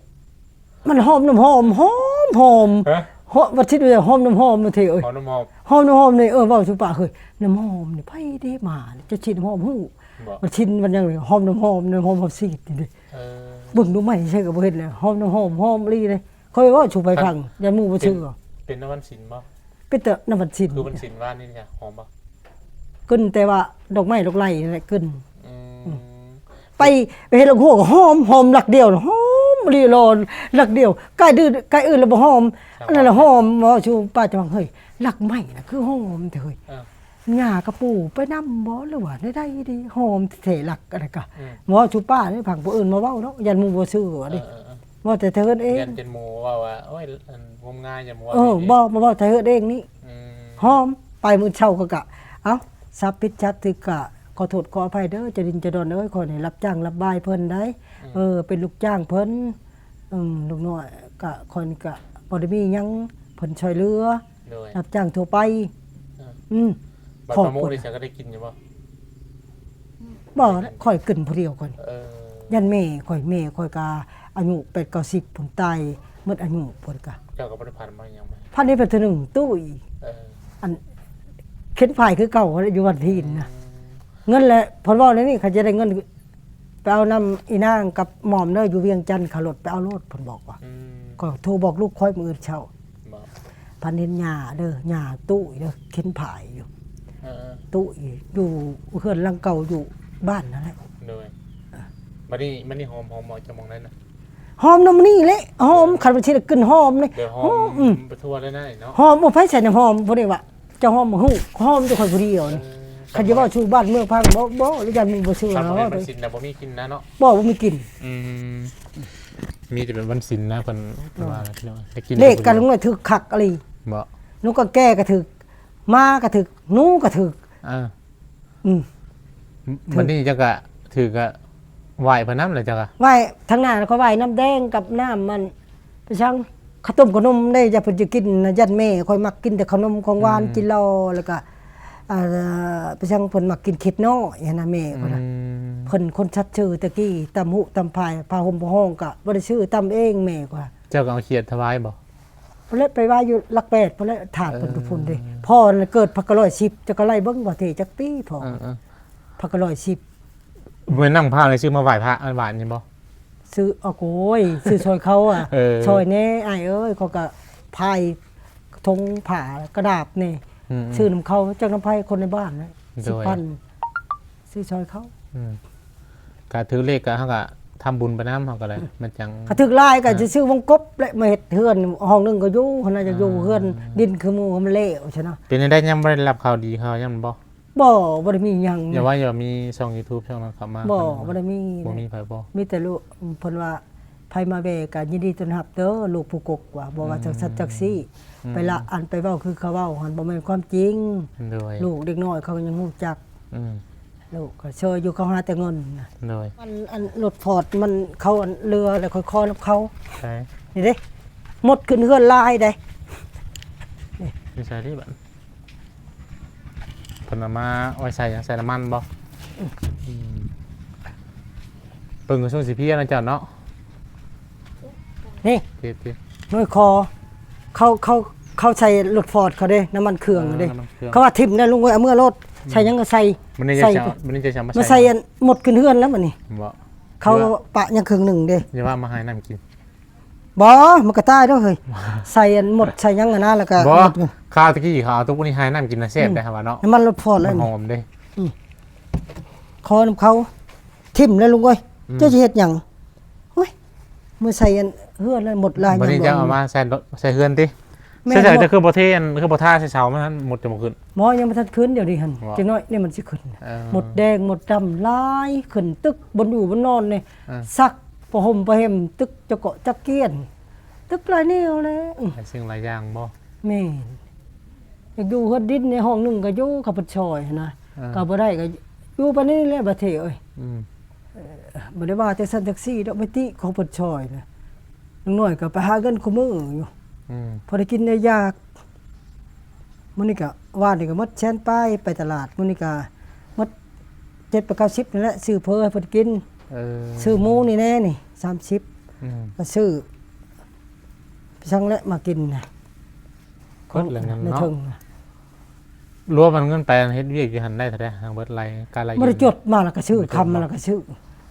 ມັນຫອມນ້ຳຫອມ ຫອມ ຫອມ ຮະ? ຫອມ ວັນທິດຫອມນ້ຳຫອມ ມັນເທເອີຍ ຫອມນ້ຳຫອມ ຫອມນ້ຳຫອມນີ້ ເອີ ເວົ້າສູ່ປ້າເຮີ້ຍ ນ້ຳຫອມນີ້ໃຜເດ້ມາ ຈະສີດນ້ຳຫອມຮູ້ ບໍ່ ວັນທິດວັນຫຍັງນີ້ ຫອມນ້ຳຫອມ ນ້ຳຫອມເຮົາສີດນີ້ເດ້ ເອີ ເບິ່ງດູໃໝ່ໃສ່ກໍບໍ່ເຫັນແລ້ວ ຫອມນ້ຳຫອມ ຫອມອີ່ຫຼີເດ້ ຂ້ອຍເວົ້າສູ່ໃຜຟັງ ຢ້ານໝູ່ບໍ່ເຊື່ອ ເປັນນຳວັນສິນບໍ່? ເປັນແຕ່ນຳວັນສິນ ຄືວັນສິນວານນີ້ຫອມບໍ່? ກິ່ນແຕ່ວ່າດອກໄມ້ດອກໄຫຼນີ້ແຫຼະກິ່ນ ອືມ ອືມ ໄປ ໄປເຮັດລາກຫົວກໍຫອມ ຫອມຫຼັກດຽວ ຫອມອີ່ຫຼີ ຫຼັກດຽວ ກາຍອື່ນ ກາຍອື່ນແລ້ວບໍ່ຫອມ ອັນນັ້ນລະຫອມ ເວົ້າສູ່ປ້າຈະຟັງ ເຮີ້ຍ ຫຼັກໄມ້ນະຄືຫອມແທ້ເຮີ້ຍ ເອີ ຫຍ້າກະປູໄປນຳບໍ່ ຫຼືວ່າແນວໃດເດ ຫອມແທ້ໆ ຫຼັກອັນນັ້ນກະ ອືມ ເວົ້າສູ່ປ້າໃຫ້ຟັງ ຜູ້ອື່ນມາເວົ້າເນາະ ຢ້ານໝູ່ບໍ່ເຊື່ອເດ້ ເອີໆໆ ເວົ້າແຕ່ເທິງເອງ ຢ້ານຈົນໝູ່ເວົ້າວ່າ ໂອ້ຍ ອັນ ງມງາຍ ຢ່າມາເວົ້າ ເອີ ນີ້ ບໍ່ ມາເວົ້າແຕ່ເທິງເອງນີ້ ອືມ ຫອມ ໄປມື້ເຊົ້າກໍກະ ເອົ້າ ສັບຜິດສັດຖືກກະ ຂໍໂທດຂໍອະໄພເດີ ຈະດິນຈະດອນເອີຍ ຂ້ອຍນີ້ຮັບຈ້າງຮັບບາຍເພິ່ນໄດ໋ ອືມ ເອີ ເປັນລູກຈ້າງເພິ່ນ ອືມ ລູກນ້ອຍກະ ຂ້ອຍນີ້ກະບໍ່ໄດ້ມີຫຍັງ ເພິ່ນຊ່ອຍເຫຼືອ ໂດຍ ຮັບຈ້າງທົ່ວໄປ ເອີ ອືມ ບັດປາໂມກນີ້ ເຈົ້າກໍໄດ້ກິນຢູ່ບໍ່? ບໍ່ ຂ້ອຍກິນຜູ້ດຽວຂ້ອຍ ເອີ ຢ້ານແມ່ຂ້ອຍ ແມ່ຂ້ອຍກະອາຍຸແປດເກົ້າສິບພຸ້ນ ຕາຍໝົດອາຍຸເພິ່ນກະ ເຈົ້າກໍບໍ່ໄດ້ພັນມາຫຍັງ ພັນນີ້ເປັນເທື່ອໜຶ່ງຕຸ້ຍ ເອີ ອັນ ເຂັນພາຍຄືເກົ່າ ຢູ່ວັດພີນນະ ອືມ ເງິນແຫຼະ ເພິ່ນເວົ້າແນວນີ້ ຄັນຈະໄດ້ເງິນ ໄປເອົານຳອີນາງກັບໝອມເດີ ຢູ່ວຽງຈັນ ເຂົາລົດໄປເອົາໂລດ ເພິ່ນບອກວ່າ ອືມ ກໍໂທບອກລູກຂ້ອຍມື້ອື່ນເຊົ້າ ບອກ ພັນເຫັນຫຍ້າເດີ ຫຍ້າຕຸ້ຍເດີ ເຂັນພາຍຢູ່ ເອີໆ ຕຸ້ຍຢູ່ເຮືອນຫຼັງເກົ່າຢູ່ບ້ານນັ້ນແຫຼະ ໂດຍ ເອີ ບັດນີ້ ບັດນີ້ຫອມ ຫອມເອົາຈາກໝ່ອງໃດນະ? ຫອມນຳນີ້ແຫຼະ ຫອມ ເອີ ຄັນວ່າຊິໄດ້ກິ່ນຫອມນີ້ ແບບຫອມ ຫອມ ອືມ ໄປທົ່ວໄດ້ນະເນາະ ຫອມ ບໍ່ ໃຜໃສ່ນ້ຳຫອມ ຜູ້ໃດວ່າ ເຈົ້າຫອມບໍ່ຮູ້ ຫອມແຕ່ຂ້ອຍຜູ້ດຽວນີ້ ເອີ ຄັນຈະເວົ້າສູ່ບ້ານເມືອງຟັງ ບໍ່ ບໍ່ ຢ້ານໝູ່ບໍ່ເຊື່ອ ຄັນບໍ່ແມ່ນວັນສິນນະ ບໍ່ມີກິນນະເນາະ ບໍ່ ບໍ່ມີກິນ ອືມ ມີແຕ່ເປັນວັນສິນນະ ເພິ່ນ ເອີ ວ່າ ໄດ້ກິນ ເລກກັນ ແຕ່ຜູ້ດຽວ ລະຖືກຄັກອີ່ຫຼີ ບໍ່ ນົກກະແກກະຖືກ ໝາກະຖືກ ໜູກະຖືກ ເອີ ອືມ ບັດນີ້ເຈົ້າກະຖືກກະ ໄຫວ້ເພິ່ນນຳແຫຼະເຈົ້າກະ ໄຫວ້ທາງໜ້າ ແລ້ວກໍໄຫວ້ນ້ຳແດງກັບນ້ຳມັນ ໄປສັງ ເຂົ້າຕົ້ມຂະໜົມເດ້ ຢ່າເພິ່ນຈະກິນນະ ຢ້ານແມ່ຂ້ອຍມັກກິນແຕ່ຂະໜົມຂອງຫວານ ອືມ ຈິລໍ ແລ້ວກະ ອ່າ ໄປສັງເພິ່ນມັກກິນເຂັດນ້ອຍຫັ້ນນະ ແມ່ຂ້ອຍນະ ອືມ ເພິ່ນຄົນສັດຊື່ແຕ່ກີ້ ຕຳຫູກຕຳພາຍ ຜ້າຫົ່ມຜ້າຫ້ອງກະບໍ່ໄດ້ຊື້ ຕຳເອງແມ່ຂ້ອຍ ເຈົ້າກໍເອົາຂຽດຖວາຍບໍ່? ພຸ້ນແຫຼະ ໄປໄຫວ້ຢູ່ຫຼັກແປດພຸ້ນແຫຼະ ຖາດເພິ່ນ ເອີ ພຸ້ນເດ້ ພໍ່ນັ້ນເກີດພັນເກົ້າຮ້ອຍສິບ ເຈົ້າກໍໄລ່ເບິ່ງວ່າເທຈັກປີພໍ່ ເອີໆ ພັນເກົ້າຮ້ອຍສິບ ແມ່ນນາງພາໄດ້ຊື້ມາໄຫວ້ພະ ອັນຫວານນີ້ບໍ່? ຊື້ ເອົາ ໂອ້ຍ ຊື້ຊ່ອຍເຂົາອະ ເອີ ຊ່ອຍແດ່ອ້າຍເອີຍ ເຂົາກະພາຍຖົງຜ້າກະດາບນີ້ ອືມໆ ຊື້ນຳເຂົາ ຈັກນຳໃຜ ຄົນໃນບ້ານນະ ໂດຍ ສິບພັນ ຊື້ຊ່ອຍເຂົາ ອືມ ກະຖືກເລກກະ ເຮົາກະ ທຳບຸນໄປນຳ ເຮົາກໍໄດ້ ມັນຈັ່ງ ຄັນຖືກຫຼາຍກໍ ອ່າ ຊິຊື້ວົງກົບ ແລະ ມາເຮັດເຮືອນຫ້ອງໜຶ່ງກໍຢູ່ຫັ້ນນະ ຈະຢູ່ ອ່າ ເຮືອນດິນຄືໝູ່ໃຫ້ມັນແລ້ວຊັ້ນນະ. ເປັນຈັ່ງໃດ ຍັງບໍ່ໄດ້ຮັບຂ່າວດີຂ່າວຫຍັງບໍ່? ບໍ່ ບໍ່ໄດ້ມີຫຍັງ. ຢ່າວ່າ ຢ່າມີຊ່ອງຢູທູບຊ່ອງນັ້ນເຂົ້າມາ ບໍ່ ບໍ່ໄດ້ມີ ບໍ່ມີໃຜບໍ່? ມີແຕ່ລູກ ເພິ່ນວ່າ ໃຜມາແວ່ກໍຍິນດີຕ້ອນຮັບເດີ ລູກຜູ້ກົກວ່າ ບໍ່ວ່າ ອືມ ຈັ່ງຊັ້ນຈັ່ງຊີ້ ອືມ ໄປລະອັນໄປເວົ້າຄືເຂົາເວົ້າຫັ້ນ ບໍ່ແມ່ນຄວາມຈິງ. ໂດຍ ລູກເດັກນ້ອຍເຂົາກໍຍັງຮູ້ຈັກ ອືມ ລູກກໍຊ່ອຍຢູ່ ເຂົາຫາແຕ່ເງິນນະ. ໂດຍ ອັນ ອັນລົດຟອດມັນ ເຂົາອັນເຫຼືອແລ້ວ ຂ້ອຍຂໍນຳເຂົາ ໃຊ່ ນີ້ເດ້ ໝົດຂຶ້ນເຮືອນຫຼາຍເດ້ ນີ້ ຢູ່ໃສເດ້ບັດ ເພິ່ນເອົາມາໄວ້ໃສ່ຫຍັງ ໃສ່ນ້ຳມັນບໍ່? ອືມ ອືມ ເບິ່ງຄືຊົງຊິເພຍນະເຈົ້າເນາະ. ນີ້ ຕິດໆ ໜ່ວຍຄໍ ເຂົາ ເຂົາ ເຂົາໃສ່ລົດຟອດເຂົາເດ້ ນ້ຳມັນເຄື່ອງເດ້ ນ້ຳມັນເຄື່ອງ ເຂົາວ່າຖິ້ມແລ້ວລຸງເອີຍ ເອົາເມືອໂລດ ອືມ ໃສ່ຫຍັງກໍໃສ່ ມື້ນີ້ ໃສ່ ເຈົ້າ ມື້ນີ້ເຈົ້າຊິເອົາມາໃສ່ ມາໃສ່ອັນໝົດຂຶ້ນເຮືອນແລ້ວບັດນີ້ ບໍ່ ເຂົາ ເອີ ປະຍັງເຄິ່ງໜຶ່ງເດ້ ຢ່າວ່າມາໃຫ້ນ້ຳກິນ. ບໍ່ ມັນກໍຕາຍດອກເຮີ້ຍ ໃສ່ອັນໝົດ ໃສ່ຫຍັງຫັ້ນນະ ແລ້ວກໍ ບໍ່ ໝົດ ຄາວຕະກີ້ເຂົາເອົາຕຸກນີ້ໃຫ້ນ້ຳກິນນະແຊບ ອືມ ໄດ້ຫາວ່າເນາະ ນ້ຳມັນລົດຟອດແລ້ວ ມັນຫອມເດ້ ອືມ ຂໍນຳເຂົາ ຖິ້ມແລ້ວລຸງເອີຍ ອືມ ເຈົ້າຊິເຮັດຫຍັງ? ໂອ້ຍ ມື້ໃສ່ອັນເຮືອນແລ້ວໝົດຫຼາຍ ບັດນີ້ເຈົ້າເອົາມາໃສ່ລົດ ໃສ່ເຮືອນຕິ? ແມ່ນ ໃສ່ ແຕ່ຄືບໍ່ເທອັນ ຄືບໍ່ທາໃສ່ເສົາມັນ ມັນໝົດຈະບໍ່ຂຶ້ນ ໝໍຍັງບໍ່ທັນຂຶ້ນ ດຽວນີ້ຫັ້ນ ບໍ່ ຈັກໜ້ອຍນີ້ມັນຊິຂຶ້ນ ເອີ ໝົດແດງໝົດດຳຫຼາຍ ຂຶ້ນຕຶກ ບ່ອນຢູ່ບ່ອນນອນນີ້ ເອີ ຊັກຜ້າຫົ່ມຜ້າເຫັມ ຕຶກຈະເກາະຈັກກຽນ ຕຶກຫຼາຍແນວແຫຼະ ອືມ ຫຼາຍສິ່ງຫຼາຍຢ່າງບໍ່? ແມ່ນ ຢາກຢູ່ເຮືອນດິນໃນຫ້ອງໜຶ່ງກໍຢູ່ ເຂົາເພິ່ນຊ່ອຍຫັ້ນນະ ເອີ ກໍບໍ່ໄດ້ກໍຢູ່ປານນີ້ແຫຼະ ປະເທດເອີຍ ອືມ ເອີ ບໍ່ໄດ້ວ່າຈັ່ງຊັ້ນຈັ່ງຊີ້ດອກ ແມ່ຕິຂອງເພິ່ນຊ່ອຍນະ ໜ້ອຍກໍໄປຫາເງິນຄູ່ມື້ຢູ່ ອືມ ພໍໄດ້ກິນໄດ້ຢາກ ມື້ນີ້ກໍ ວານນີ້ກໍໝົດແສນປາຍ ໄປຕະຫຼາດ ມື້ນີ້ກໍໝົດເຈັດແປດເກົ້າສິບນີ້ແຫຼະ ຊື້ເຝີໃຫ້ເພິ່ນກິນ ເອີ ຊື້ໝູນີ້ແດ່ນີ້ສາມສິບ ອືມ ກໍຊື້ໄປສັ່ງແຫຼະມາກິນນະ ເບິດແລ້ວເງິນເນາະ ໃນເທິງນະ ລວມມັນເງິນໄປເຮັດວຽກຢູ່ຫັ້ນໄດ້ເທົ່າໃດ? ຫາເບິດໄລ່ ກາໄລ່ ບໍ່ໄດ້ຈົດ ມາແລ້ວກໍຊື້ ບໍ່ໄດ້ຈົດ ຄຳມາແລ້ວກໍຊື້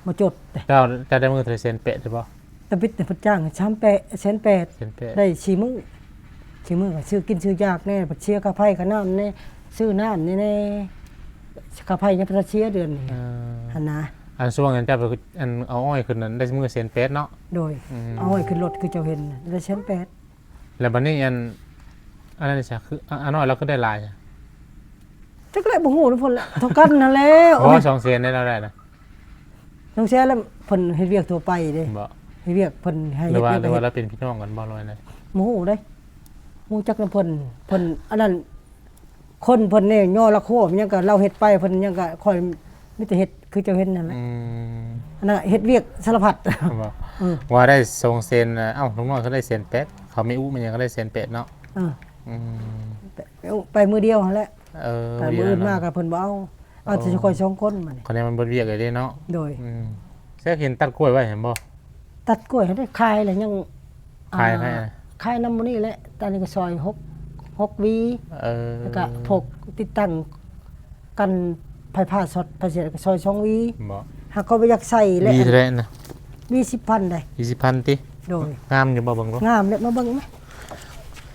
ບໍ່ຈົດເດ້ ເຈົ້າ ເຈົ້າໄດ້ມື້ເທົ່າໃດ? ແສນແປດ ຫຼືບໍ່? ຕະບິດເພິ່ນຈ້າງສາມແປດ ແສນແປດ ແສນແປດ ໄດ້ສີ່ມື້ ສີ່ມື້ກໍຊື້ກິນຊື້ຢາກແດ່ ບັດເສຍຄ່າໄຟຄ່ານ້ຳແດ່ ຊື້ນ້ຳນີ້ແດ່ ຄ່າໄຟຍັງບໍ່ທັນເສຍເດືອນນີ້ ເອີ ຫັ້ນນະ ອັນຊ່ວງນັ້ນເຈົ້າໄປ ອັນເອົາອ້ອຍຂຶ້ນນັ້ນ ໄດ້ມື້ແສນແປດເນາະ ໂດຍ ອືມ ເອົາອ້ອຍຂຶ້ນລົດຄືເຈົ້າເຫັນ ໄດ້ແສນແປດ ແລ້ວບັດນີ້ອັນ ອັນນັ້ນຊະ ຄື ອາ ອານ້ອຍລາວຄືໄດ້ຫຼາຍ ຈັກແຫຼະ ບໍ່ຮູ້ນຳເພິ່ນແຫຼະ ເທົ່າກັນຫັ້ນແຫຼະ ໂອ້ຍ ສອງແສນໄດ້ລາວໄດ້ນະ ສອງແສນແລ້ວ ເພິ່ນເຮັດວຽກທົ່ວໄປເດ້ ບໍ່ ເຮັດວຽກເພິ່ນໃຫ້ ຫຼືວ່າ ເຮັດວຽກ ຫຼືວ່າລາວເປັນພີ່ນ້ອງກັນບໍ່ ຫຼືວ່າໃດ ບໍ່ຮູ້ເດ້ ຮູ້ຈັກນຳເພິ່ນ ເພິ່ນອັນນັ້ນ ຄົນເພິ່ນນີ້ຍໍລາວຄົວຫຍັງກໍລາວເຮັດໄປ ເພິ່ນຫຍັງກໍຂ້ອຍມີແຕ່ເຮັດຄືເຈົ້າເຫັນນັ້ນແຫຼະ ອືມ ອັນນັ້ນເຮັດວຽກສາລະພັດ ບໍ່ ເອີ ວ່າໄດ້ສອງແສນ ເອົ້າ ລຸງນ້ອຍກໍໄດ້ແສນແປດ ເຂົາແມ່ອຸແມ່ຫຍັງກໍໄດ້ແສນແປດເນາະ ເອີ ອືມ ໄປມື້ດຽວຫັ້ນແຫຼະ ເອີ ໄປມື້ອື່ນມາກໍເພິ່ນບໍ່ເອົາ ເອົາແຕ່ຂ້ອຍສອງຄົນບັດນີ້ ຄະແນນມັນເບິດວຽກເລີຍເດ້ເນາະ ໂດຍ ອືມ ແຊກເຫັນຕັດກ້ວຍໄວ້ເຫັນບໍ່? ຕັດກ້ວຍໃຫ້ໄດ້ຂາຍແລ້ວຍັງ ຂາຍໃຜ? ອ່າ ຂາຍນຳໝູ່ນີ້ແຫຼະ ຕອນນີ້ກໍຊອຍຫົກ ຫົກຫວີ ເອີ ແລ້ວກໍພວກຕິດຕັ້ງກັນໄຟຟ້າຊັອດໄຟເສຍກໍຊອຍສອງຫວີ ບໍ່ ຫາກກໍບໍ່ຢາກໃສ່ແຫຼະ ຫວີເທົ່າໃດນະ? ຫວີສິບພັນໃດ ຫວີສິບພັນຕິ? ໂດຍ ງາມຢູ່ບໍ່? ເບິ່ງດູ ງາມແຫຼະ ມາເບິ່ງມາ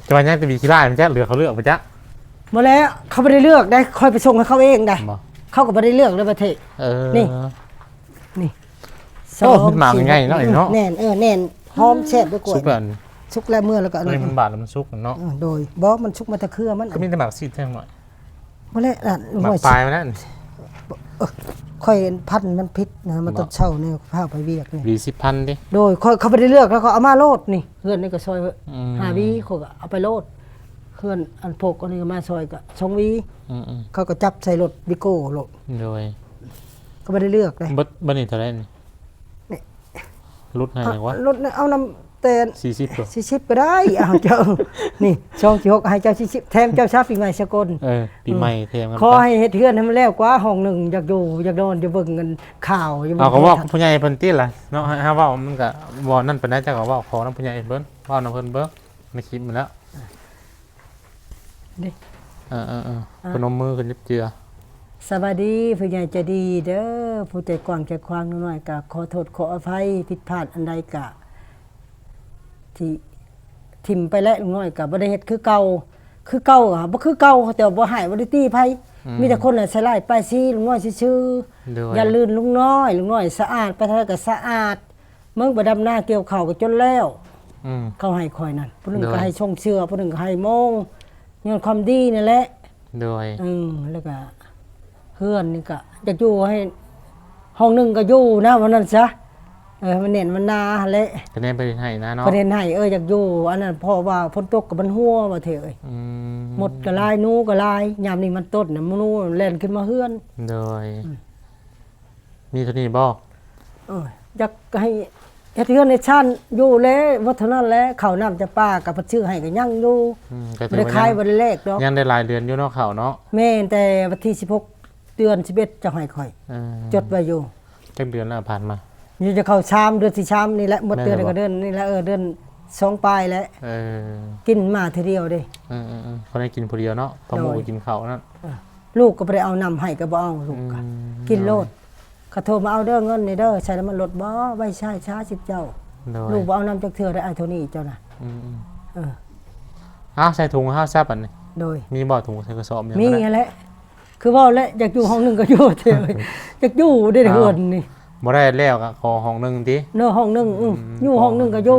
ຈະວ່າຍັງແຕ່ຫວີຂີ້ລ້າຍມັນຈະເຫຼືອເຂົາເລືອກບໍ່ຈະ? ບໍ່ແລ້ວ ເຂົາບໍ່ໄດ້ເລືອກໃດ ຂ້ອຍໄປສົ່ງໃຫ້ເຂົາເອງໃດ ບໍ່ ເຂົາກໍບໍ່ໄດ້ເລືອກເລີຍປະເທດ ເອີ ນີ້ ນີ້ ໂອ້ ສອງ ເປັນໝາກໃຫຍ່ເນາະ ນີ້ເນາະ ແໜ້ນ ເອີ ແໜ້ນ ຫອມແຊບດ້ວຍກວ່າ ສຸກແລ້ວ ສຸກແລ້ວ ເມື່ອແລ້ວກໍອັນນີ້ ມັນບາດແລ້ວມັນສຸກເນາະ ເອີ ໂດຍ ບໍ່ ມັນສຸກມາແຕ່ເຄືອມັນ ກໍມີແຕ່ໝາກຊີດແທ່ງໜ້ອຍ ບໍ່ແລ້ວ ອັນ ໝາກປາຍມັນນັ້ນ ເອີ ຂ້ອຍພັນມັນຜິດນະ ມາຕອນເຊົ້ານີ້ ພາໄປວຽກນີ້ ຫວີສິບພັນຕິ ໂດຍ ຂ້ອຍ ເຂົາບໍ່ໄດ້ເລືອກ ແລ້ວກໍເອົາມາໂລດນີ້ ເຮືອນນີ້ກໍຊອຍ ອືມ ຫ້າຫວີ ຂ້ອຍກໍເອົາໄປໂລດ ເຮືອນອັນພວກອັນນີ້ກໍມາຊອຍກໍສອງຫວີ ອືມໆ ເຂົາກໍຈັບໃສ່ລົດວີໂກ້ໂລດ ໂດຍ ກໍບໍ່ໄດ້ເລືອກເດ້ ເບິດ ເບິດນີ້ເທົ່າໃດນີ້? ນີ້ ຫຼຸດໃຫ້ຫຍັງວະ? ລົດ ເອົານຳແຕ່ສີ່ສິບ ສີ່ສິບກໍໄດ້ ເອົາເຈົ້າ ນີ້ ສອງສີ່ຫົກ ໃຫ້ເຈົ້າສີ່ສິບ ແຖມເຈົ້າຊະ ປີໃໝ່ສາກົນ ເອີ ປີໃໝ່ແຖມກັນ ຂໍໃຫ້ເຮັດເຮືອນໃຫ້ມັນແລ້ວກວ່າຫ້ອງໜຶ່ງ ຢາກຢູ່ ຢາກນອນ ຢາກເບິ່ງອັນຂ່າວ ຢາກເບິ່ງ ເອົາ ກໍເວົ້າກັບຜູ້ໃຫຍ່ເພິ່ນຕິລະເນາະ ເຮົາເວົ້າມັນກໍບໍ່ນັ້ນປານໃດ ເຈົ້າກໍເວົ້າຂໍນຳຜູ້ໃຫຍ່ເພິ່ນ ເວົ້ານຳເພິ່ນເບິ່ງ ໃນຄລິບຫັ້ນແຫຼະ ເດ້ ເອີໆໆ ອ່າ ພະນົມມືຂຶ້ນຈັບເຈື່ອ ສະບາຍດີ ຜູ້ໃຫຍ່ໃຈດີເດີ ຜູ້ໃຈກວ້າງໃຈຂວາງ ໜູນ້ອຍກໍຂໍໂທດຂໍອະໄພ ຜິດພາດອັນໃດກໍທີ່ຖິ້ມໄປແຫຼະ ໜູນ້ອຍກໍບໍ່ໄດ້ເຮັດຄືເກົ່າ ຄືເກົ່າກໍບໍ່ຄືເກົ່າ ແຕ່ວ່າບໍ່ຮ້າຍ ບໍ່ໄດ້ຕີໃຜ ອືມ ມີແຕ່ຄົນໃສ່ຮ້າຍປ້າຍສີລຸງນ້ອຍຊື່ໆ. ໂດຍ ຢ່າລື່ນລຸງນ້ອຍ ລຸງນ້ອຍສະອາດ ໄປທາງໃດກໍສະອາດ. ເບິ່ງໄປດຳນາກ່ຽວເຂົ້າກໍຈົນແລ້ວ. ອືມ ເຂົາໃຫ້ຂ້ອຍນັ້ນ ຜູ້ໜຶ່ງ ໂດຍ ກໍໃຫ້ຊົງເຊື່ອ ຜູ້ໜຶ່ງກໍໃຫ້ໂມງ ຍ້ອນຄວາມດີນັ້ນແຫຼະ. ໂດຍ ເອີ ແລ້ວກໍເຮືອນນີ້ກໍຢາກຢູ່ໃຫ້ ຫ້ອງໜຶ່ງກໍຢູ່ນະ ວ່ານັ້ນຊະ. ເອີ ມັນແໜ້ນມັນໜາຫັ້ນແຫຼະ ຄະແນນເພິ່ນເຮັດໃຫ້ນະເນາະ ເພິ່ນເຮັດໃຫ້. ເອີ ຢາກຢູ່ອັນນັ້ນ ເພາະວ່າຝົນຕົກກໍມັນຮົ່ວ ວ່າເທເອີຍ. ອືມ ມົດກໍຫຼາຍ ໜູກໍຫຼາຍ ຍາມນີ້ມັນຕົ້ນນະ ໜູແລ່ນຂຶ້ນມາເຮືອນ. ໂດຍ ອືມ ມີເທົ່ານີ້ບໍ່? ເອີ ຢາກໃຫ້ເຮັດເຮືອນເຮັດຊານຢູ່ແຫຼະ ໝົດເທົ່ານັ້ນແຫຼະ. ເຂົ້ານ້ຳຈຳປາກໍເພິ່ນຊື້ໃຫ້ກໍຍັງຢູ່. ອືມ ກໍຖືວ່າ ບໍ່ໄດ້ຂາຍ ຍັງ ບໍ່ໄດ້ແລກດອກ ຍັງໄດ້ຫຼາຍເດືອນຢູ່ເນາະ ເຂົ້າເນາະ. ແມ່ນ ແຕ່ວັນທີສິບຫົກ ເດືອນສິບເອັດ ເຈົ້າໃຫ້ຂ້ອຍ. ເອີ ຈົດໄວ້ຢູ່. ຈັກເດືອນແລ້ວຜ່ານມາ? ນີ້ຈະເຂົ້າສາມ ເດືອນທີສາມນີ້ແຫຼະ ໝົດເດືອນນີ້ກໍເດືອນນີ້ແຫຼະ. ເອີ ເດືອນສອງປາຍແຫຼະ. ເອີ ກິນມາເທື່ອດຽວເດ້. ເອີໆໆ ເຂົາໄດ້ກິນຜູ້ດຽວເນາະ ພໍ່ໝູ່ ເອີ ກໍກິນເຂົ້ານັ້ນ. ເອີ ລູກກໍບໍ່ໄດ້ເອົານຳໃຫ້ ກໍບໍ່ເອົາ ລູກກໍ ອືມ ກິນໂລດ. ໂດຍ ເຂົາໂທມາເອົາເດີ ເງິນນີ້ເດີ ໃສ່ນ້ຳມັນລົດບໍ່ ໄວ້ໃຊ້ຊາສິບເຈົ້າ. ໂດຍ ລູກບໍ່ເອົານຳຈັກເທື່ອເດ້ ອ້າຍໂທນີ້ເຈົ້ານະ. ອືມໆ ເອີ ເອົາໃສ່ຖົງເຮົາຊະບັດນີ້. ໂດຍ ມີບໍ່ຖົງໃສ່ກະສອບຫຍັງ ມີຫັ້ນແຫຼະ. ຄືເວົ້າແຫຼະ ຢາກຢູ່ຫ້ອງໜຶ່ງກໍຢູ່ເທີ້ຍ ຢາກຢູ່ເດ້ ອ້າວ ເຮືອນນີ້ ບໍ່ໄດ້ແລ້ວກໍຂໍຫ້ອງໜຶ່ງຕິ. ເນາະ ຫ້ອງໜຶ່ງ ອືມ ອືມ ຢູ່ຫ້ອງໜຶ່ງກໍຢູ່.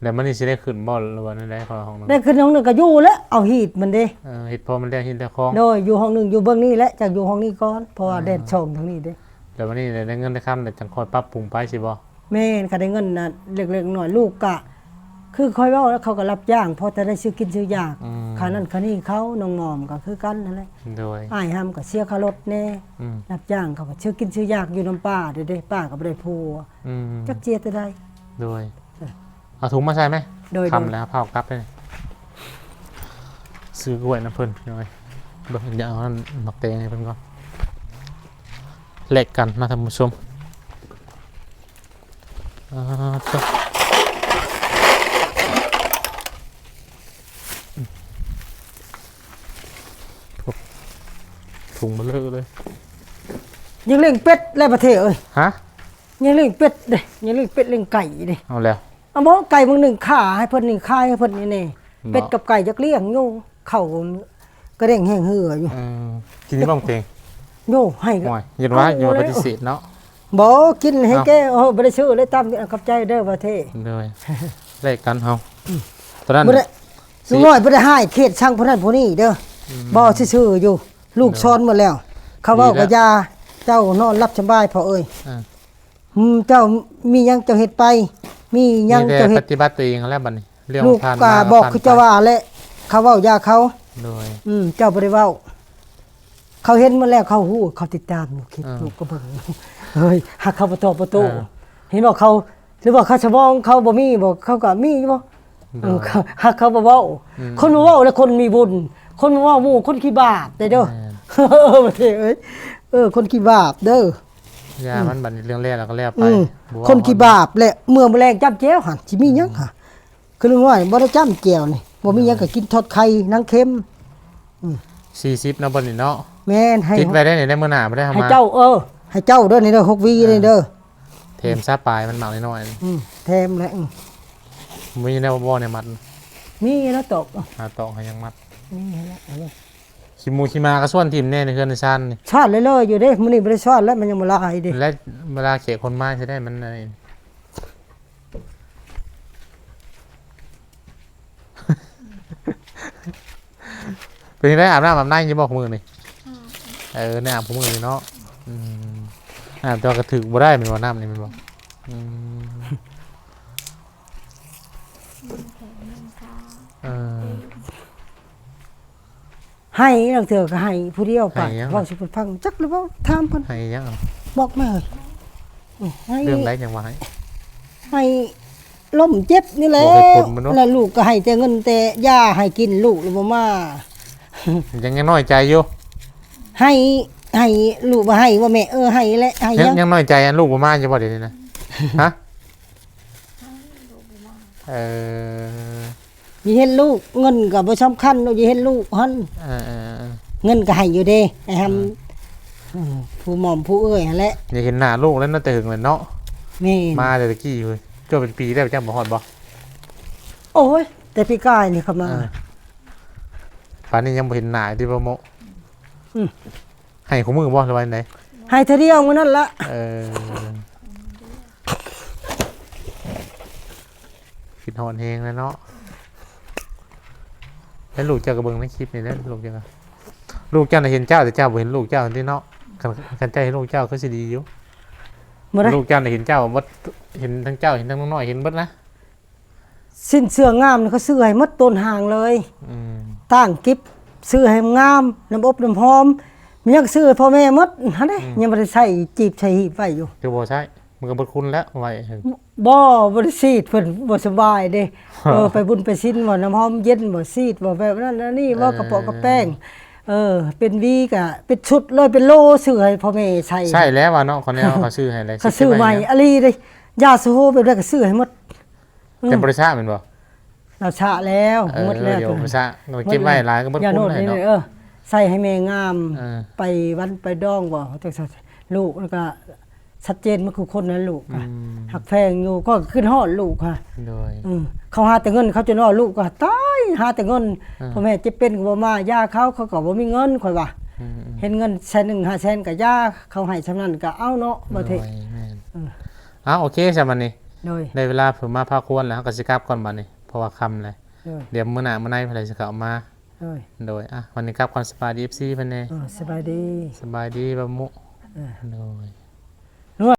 ແລ້ວມັນນີ້ຊິໄດ້ຂຶ້ນບໍ່ ຫຼືວ່າແນວໃດ ຂໍຫ້ອງໜຶ່ງ? ໄດ້ຂຶ້ນຫ້ອງໜຶ່ງກໍຢູ່ແຫຼະ ເອົາຮີດມັນເດ້. ເອີ ເຮັດພໍມັນແລ້ວຮີດແລ້ວຄອງ. ໂດຍ ຢູ່ຫ້ອງໜຶ່ງ ຢູ່ເບື້ອງນີ້ແຫຼະ ຈາກຢູ່ຫ້ອງນີ້ກ່ອນ ເພາະວ່າ ອ່າ ແດນຊ່ອງທາງນີ້ເດ້. ແລ້ວບັດນີ້ໄດ້ເງິນໄດ້ຄຳ ແລ້ວຈັ່ງຄ່ອຍປັບປຸງໄປຊີ້ບໍ່? ແມ່ນ ຄັນໄດ້ເງິນນະ ເລັກໆນ້ອຍໆ ລູກກະ ຄືຂ້ອຍເວົ້າແລ້ວ ເຂົາກໍຮັບຈ້າງ ພໍແຕ່ໄດ້ຊື້ກິນຊື້ຢາກ. ອືມ ຄ່ານັ້ນຄ່ານີ້ເຂົາ ນ້ອງໝອມກໍຄືກັນຫັ້ນແຫຼະ. ໂດຍ ອ້າຍຮຳກໍເສຍຄ່າລົດແດ່. ອືມ ຮັບຈ້າງເຂົາກໍຊື້ກິນຊື້ຢາກຢູ່ນຳປ້າເດ້ ປ້າກໍບໍ່ໄດ້ຜົວ. ອືມ ຈັກເສຍແຕ່ໃດ. ໂດຍ ເອີ ເອົາຖົງມາໃສ່ໄໝ? ໂດຍ ຄ່ຳແລ້ວ ພາກັບເລີຍ. ຊື້ກ້ວຍນຳເພິ່ນພີ່ນ້ອງເອີຍ. ເບິ່ງ ດຽວເອົາໝາກແຕງໃຫ້ເພິ່ນກ່ອນ ແລກກັນນະທ່ານຜູ້ຊົມ. ອ່າ ໂທ້ ຖົງເບົດເລີຍ ຍັງລ້ຽງເປັດແລະປະເທດເອີຍ. ຮະ? ຍັງລ້ຽງເປັດເດ້ ຍັງລ້ຽງເປັດລ້ຽງໄກ່ເດ້. ເອົາແລ້ວ ເອົາບໍ່ ໄກ່ມື້ໜຶ່ງຂ້າໃຫ້ເພິ່ນນີ້ ຂາຍໃຫ້ເພິ່ນນີ້ແດ່. ເປັດກັບໄກ່ຢາກລ້ຽງຢູ່ ເຂົ້າກະແດງແຮງເຮືອຢູ່. ເອີ ກິນຢູ່ບໍ່ເຕັງ? ໂຍ ໃຫ້ ໂອ້ຍ ເຮັດວ່າ ເອົາ ຢູ່ ແລ້ວ ປະຕິເສດເນາະ. ບໍ່ ກິນໃຫ້ແກ່. ເອົ້າ ໂອ້ ບໍ່ໄດ້ຊື້ເລີຍ ຕາມ ຂອບໃຈເດີປະເທດ. ໂດຍ ແລກກັນເຮົາ. ອືມ ຕອນນັ້ນ ບໍ່ໄດ້ ຊິ ລຸງນ້ອຍບໍ່ໄດ້ຮ້າຍເຄດຊັງຜູ້ນັ້ນຜູ້ນີ້ເດີ. ອືມ ບໍ່ ຊື່ໆຢູ່ ລູກ ໂດຍ ສອນໝົດແລ້ວ. ເຂົາເວົ້າ ດີແລ້ວ ກໍຢ່າ ເຈົ້ານອນຫຼັບສະບາຍພໍ່ເອີຍ. ອ່າ ອືມ ເຈົ້າມີຫຍັງເຈົ້າເຮັດໄປ ມີຫຍັງເຈົ້າເຮັດ ມີແຕ່ປະຕິບັດຕົວເອງຫັ້ນແຫຼະບັດນີ້. ເລື່ອງ ລູກກໍບອກຄືເຈົ້າວ່າແຫຼະ ເຂົາເວົ້າຢ່າເຂົາ. ໂດຍ ອືມ ເຈົ້າບໍ່ໄດ້ເວົ້າ ເຂົາເຫັນໝົດແລ້ວ ເຂົາຮູ້ ເຂົາຕິດຕາມຢູ່ ຄລິບ ເອີ ລູກກໍເບິ່ງ. ເຮີ້ຍ ຫາກເຂົາບໍ່ຕອບບໍ່ໂຕ້. ເອີ ເຫັນບໍ່ ເຂົາ ຫຼືວ່າເຂົາສະໝອງເຂົາບໍ່ມີບໍ່ ເຂົາກໍມີຢູ່ບໍ່? ໂດຍ ເອີ ຫາກເຂົາບໍ່ເວົ້າ. ອືມ ຄົນບໍ່ເວົ້າແຫຼະຄົນມີບຸນ ຄົນບໍ່ເວົ້າໝູ່ຄົນຂີ້ບາບເດີ. ແມ່ນ ເອີ ປະເທດເອີຍ ເອີ ຄົນຂີ້ບາບເດີ. ຢ່າ ອືມ ມັນບັດນີ້ເລື່ອງແລ້ວກໍແລ້ວໄປ. ອືມ ບໍ່ເວົ້າ ຄົນຂີ້ບາບແຫຼະ ເມື່ອມື້ແລງຈ້ຳແຈ່ວຫັ້ນ ຊິມີຫຍັງຫະ? ອືມ ຄືລຸງນ້ອຍບໍ່ໄດ້ຈ້ຳແຈ່ວນີ້ ບໍ່ມີຫຍັງ ໂດຍ ກໍກິນທອດໄຂ່ໜັງເຄັມ. ອືມ ສີ່ສິບເນາະ ບັດນີ້ເນາະ. ແມ່ນ ໃຫ້ ຕິດໄວ້ໄດ້ໃນມື້ໜ້າບໍ່ໄດ້ເອົາມາ ໃຫ້ເຈົ້າ. ເອີ ໃຫ້ເຈົ້າເດີນີ້ເດີ ຫົກຫວີ ເອີ ນີ້ເດີ. ແຖມຊະປາຍມັນໝາກນ້ອຍໆ. ອືມ ແຖມແຫຼະ. ອືມ ບໍ່ມີແນວບໍ່ ແນວມັດ ມີແລ້ວຕອກ ຫາຕອກໃຫ້ຍັງມັດ ມີແລ້ວ. ຂີ້ໝູຂີ້ໝາກໍຊວນຖິ້ມແດ່ໃນເຮືອນໃນຊານນີ້. ຊານເລີຍໆຢູ່ເດ້ ມື້ນີ້ບໍ່ໄດ້ຊານແລ້ວ ມັນຍັງບໍ່ຫຼາຍເດ້. ແລະເວລາແຂກຄົນມາຊິໄດ້ ມັນອັນນີ້ ເປັນຈັ່ງໃດ ອາບນ້ຳອາບໃນຢູ່ບໍ່ມື້ນີ້? ອືມ ເອີ ໄດ້ອາບມື້ນີ້ເນາະ. ອືມ ອາບແຕ່ວ່າກໍຖືກບໍ່ໄດ້ແມ່ນບໍ່ ນ້ຳນີ້ແມ່ນບໍ່? ອືມ ເອີ ໃຫ້ ລາງເທື່ອກໍໃຫ້ຜູ້ດຽວໄປ. ໃຫ້ຫຍັງ? ເວົ້າສູ່ເພິ່ນຟັງ ຈັກຫຼືເວົ້າ ຖາມເພິ່ນ. ໃຫ້ຫຍັງ? ບອກມາເຮີ້ຍ. ອືມ ໃຫ້ ເລື່ອງໃດຫຍັງວ່າໃຫ້? ໃຫ້ລົ້ມເຈັບນີ້ແຫຼະ. ບອກເຫດຜົນມັນເນາະ. ແລ້ວລູກກໍໃຫ້ແຕ່ເງິນແຕ່ຢາໃຫ້ກິນ ລູກລະບໍ່ມາ. ຍັງ ຍັງນ້ອຍໃຈຢູ່. ໃຫ້ ໃຫ້ ລູກວ່າໃຫ້ບໍ່ແມ່? ເອີ ໃຫ້ແຫຼະ. ໃຫ້ຫຍັງ? ຍັງ ຍັງນ້ອຍໃຈ ອັນລູກບໍ່ມາຢູ່ບໍ່ດຽວນີ້ນະ? ຮະ? ເອີ ຢ່າເຫັນລູກ ເງິນກໍບໍ່ສຳຄັນເນາະ ຢ່າເຫັນລູກຫັ້ນ. ເອີໆໆ ເງິນກໍໃຫ້ຢູ່ເດ້ ໄອ້ຫຳ. ເອີ ເອີ ຜູ້ໝອມຜູ້ເອື້ອຍຫັ້ນແຫຼະ. ຢາກເຫັນໜ້າລູກແລ້ວເນາະ ແຕ່ຫຶງແລ້ວເນາະ. ແມ່ນ ມາແຕ່ຕະກີ້ເວີຍ. ເຈົ້າເປັນປີແລ້ວ ເຈົ້າບໍ່ຮອດບໍ່? ໂອ້ຍ ແຕ່ປີກາຍນີ້ເຂົາມາ. ເອີ ປານນີ້ຍັງບໍ່ເຫັນໜ້າຕິບໍ່ໂມະ? ອືມ ໃຫ້ຄູ່ມື້ບໍ່ ຫຼືວ່າຈັ່ງໃດ? ໃຫ້ເທື່ອດຽວມື້ນັ້ນລະ. ເອີ ຄິດຮອດແຮງແລ້ວເນາະ. ແລ້ວລູກເຈົ້າກໍເບິ່ງໃນຄລິບນີ້ແຫຼະ ລູກເຈົ້າກໍ ລູກເຈົ້ານະເຫັນເຈົ້າ ແຕ່ເຈົ້າບໍ່ເຫັນລູກເຈົ້າຫັ້ນຕິເນາະ. ຄັນ ຄັນເຈົ້າເຫັນລູກເຈົ້າຄືຊິດີຢູ່. ບໍ່ໄດ້ ລູກເຈົ້ານະເຫັນເຈົ້າເບິດ ເຫັນທັງເຈົ້າ ເຫັນທັງນ້ອງນ້ອຍ ເຫັນເບິດນະ. ສິ້ນເຊື່ອງາມນີ້ ເຂົາຊື້ໃຫ້ໝົດຕົ້ນຫາງເລີຍ. ອືມ ຕ່າງກິບ ຊື້ໃຫ້ງາມ ນ້ຳອົບນ້ຳຫອມ ມັນຍັງຊື້ໃຫ້ພໍ່ແມ່ໝົດຫັ້ນເດ້. ອືມ ຍັງບໍ່ໄດ້ໃສ່ ຈີບໃສ່ຮີບໄວ້ຢູ່. ຄືບໍ່ໃຊ້? ມັນກໍເບິດຄຸນແລ້ວ ໄວ້. ບໍ່ ບໍ່ໄດ້ສີດ ເພິ່ນບໍ່ສະບາຍເດ້. ເອີ ໄປບຸນໄປສິນບໍ່ ນ້ຳຫອມເຢັນບໍ່ ສີດບໍ່ ແບບນັ້ນອັນນີ້ບໍ່ ເອີ ກະເປາະກະແປງ. ເອີ ເປັນຫວີກະເປັນຊຸດເລີຍ ເປັນໂລ ຊື້ໃຫ້ພໍ່ແມ່ໃຊ້. ໃຊ້ແລ້ວວ່າເນາະ ຂອງແນວເຂົາຊື້ໃຫ້ແລ້ວ ເຂົາຊື້ໃໝ່ອີ່ຫຼີເດ້. ຢາສະໂຮແບບໃດກໍຊື້ໃຫ້ໝົດ. ອືມ ແຕ່ບໍ່ໄດ້ຊະແມ່ນບໍ່? ລາວຊະແລ້ວ ເອີ ໝົດແລ້ວ. ເອີ ບໍ່ໄດ້ຊະ ເກັບໄວ້ຫຼາຍກໍເບິດຄຸນເນາະ. ເອີ ໃສ່ໃຫ້ແມ່ງາມ ເອີ ໄປວັນໄປດອງບໍ່ ຈັກຊັ້ນ ລູກ ແລ້ວກໍຊັດເຈນໝົດທຸກຄົນນະ ລູກ ອືມ ຮັກແພງຢູ່. ຂ້ອຍກໍຄິດຮອດລູກຫັ້ນ. ໂດຍ ເອີ ເຂົາຫາແຕ່ເງິນ ເຂົາຈົນວ່າລູກກໍຕາຍ ຫາແຕ່ເງິນ. ເອີ ພໍ່ແມ່ເຈັບເປັນກໍບໍ່ມາຢາເຂົາ ເຂົາກໍບໍ່ມີເງິນ ຂ້ອຍວ່າ. ອືມໆ ເຫັນເງິນແສນໜຶ່ງ ຫ້າແສນກໍຢາ ເຂົາໃຫ້ສ່ຳນັ້ນກໍເອົາເນາະ ບໍ່ເທ. ໂດຍ ແມ່ນ. ເອີ ເອົາ ໂອເຄ ຊະບັດນີ້. ໂດຍ ໄດ້ເວລາເພິ່ນມາພາຄວນແລ້ວ ເຮົາກໍຊິກັບກ່ອນບັດນີ້ ເພາະວ່າຄ່ຳແລ້ວ. ໂດຍ ດຽວມື້ໜ້າມື້ໃນເພິ່ນຊິເຂົ້າມາ. ໂດຍ ໂດຍ ອ່ະ ວັນນີ້ກັບກ່ອນ ສະບາຍດີ ເອັຟຊີ ເພິ່ນແດ່. ເອີ ສະບາຍດີ ສະບາຍດີ ບາມຸ. ເອີ ໂດຍ.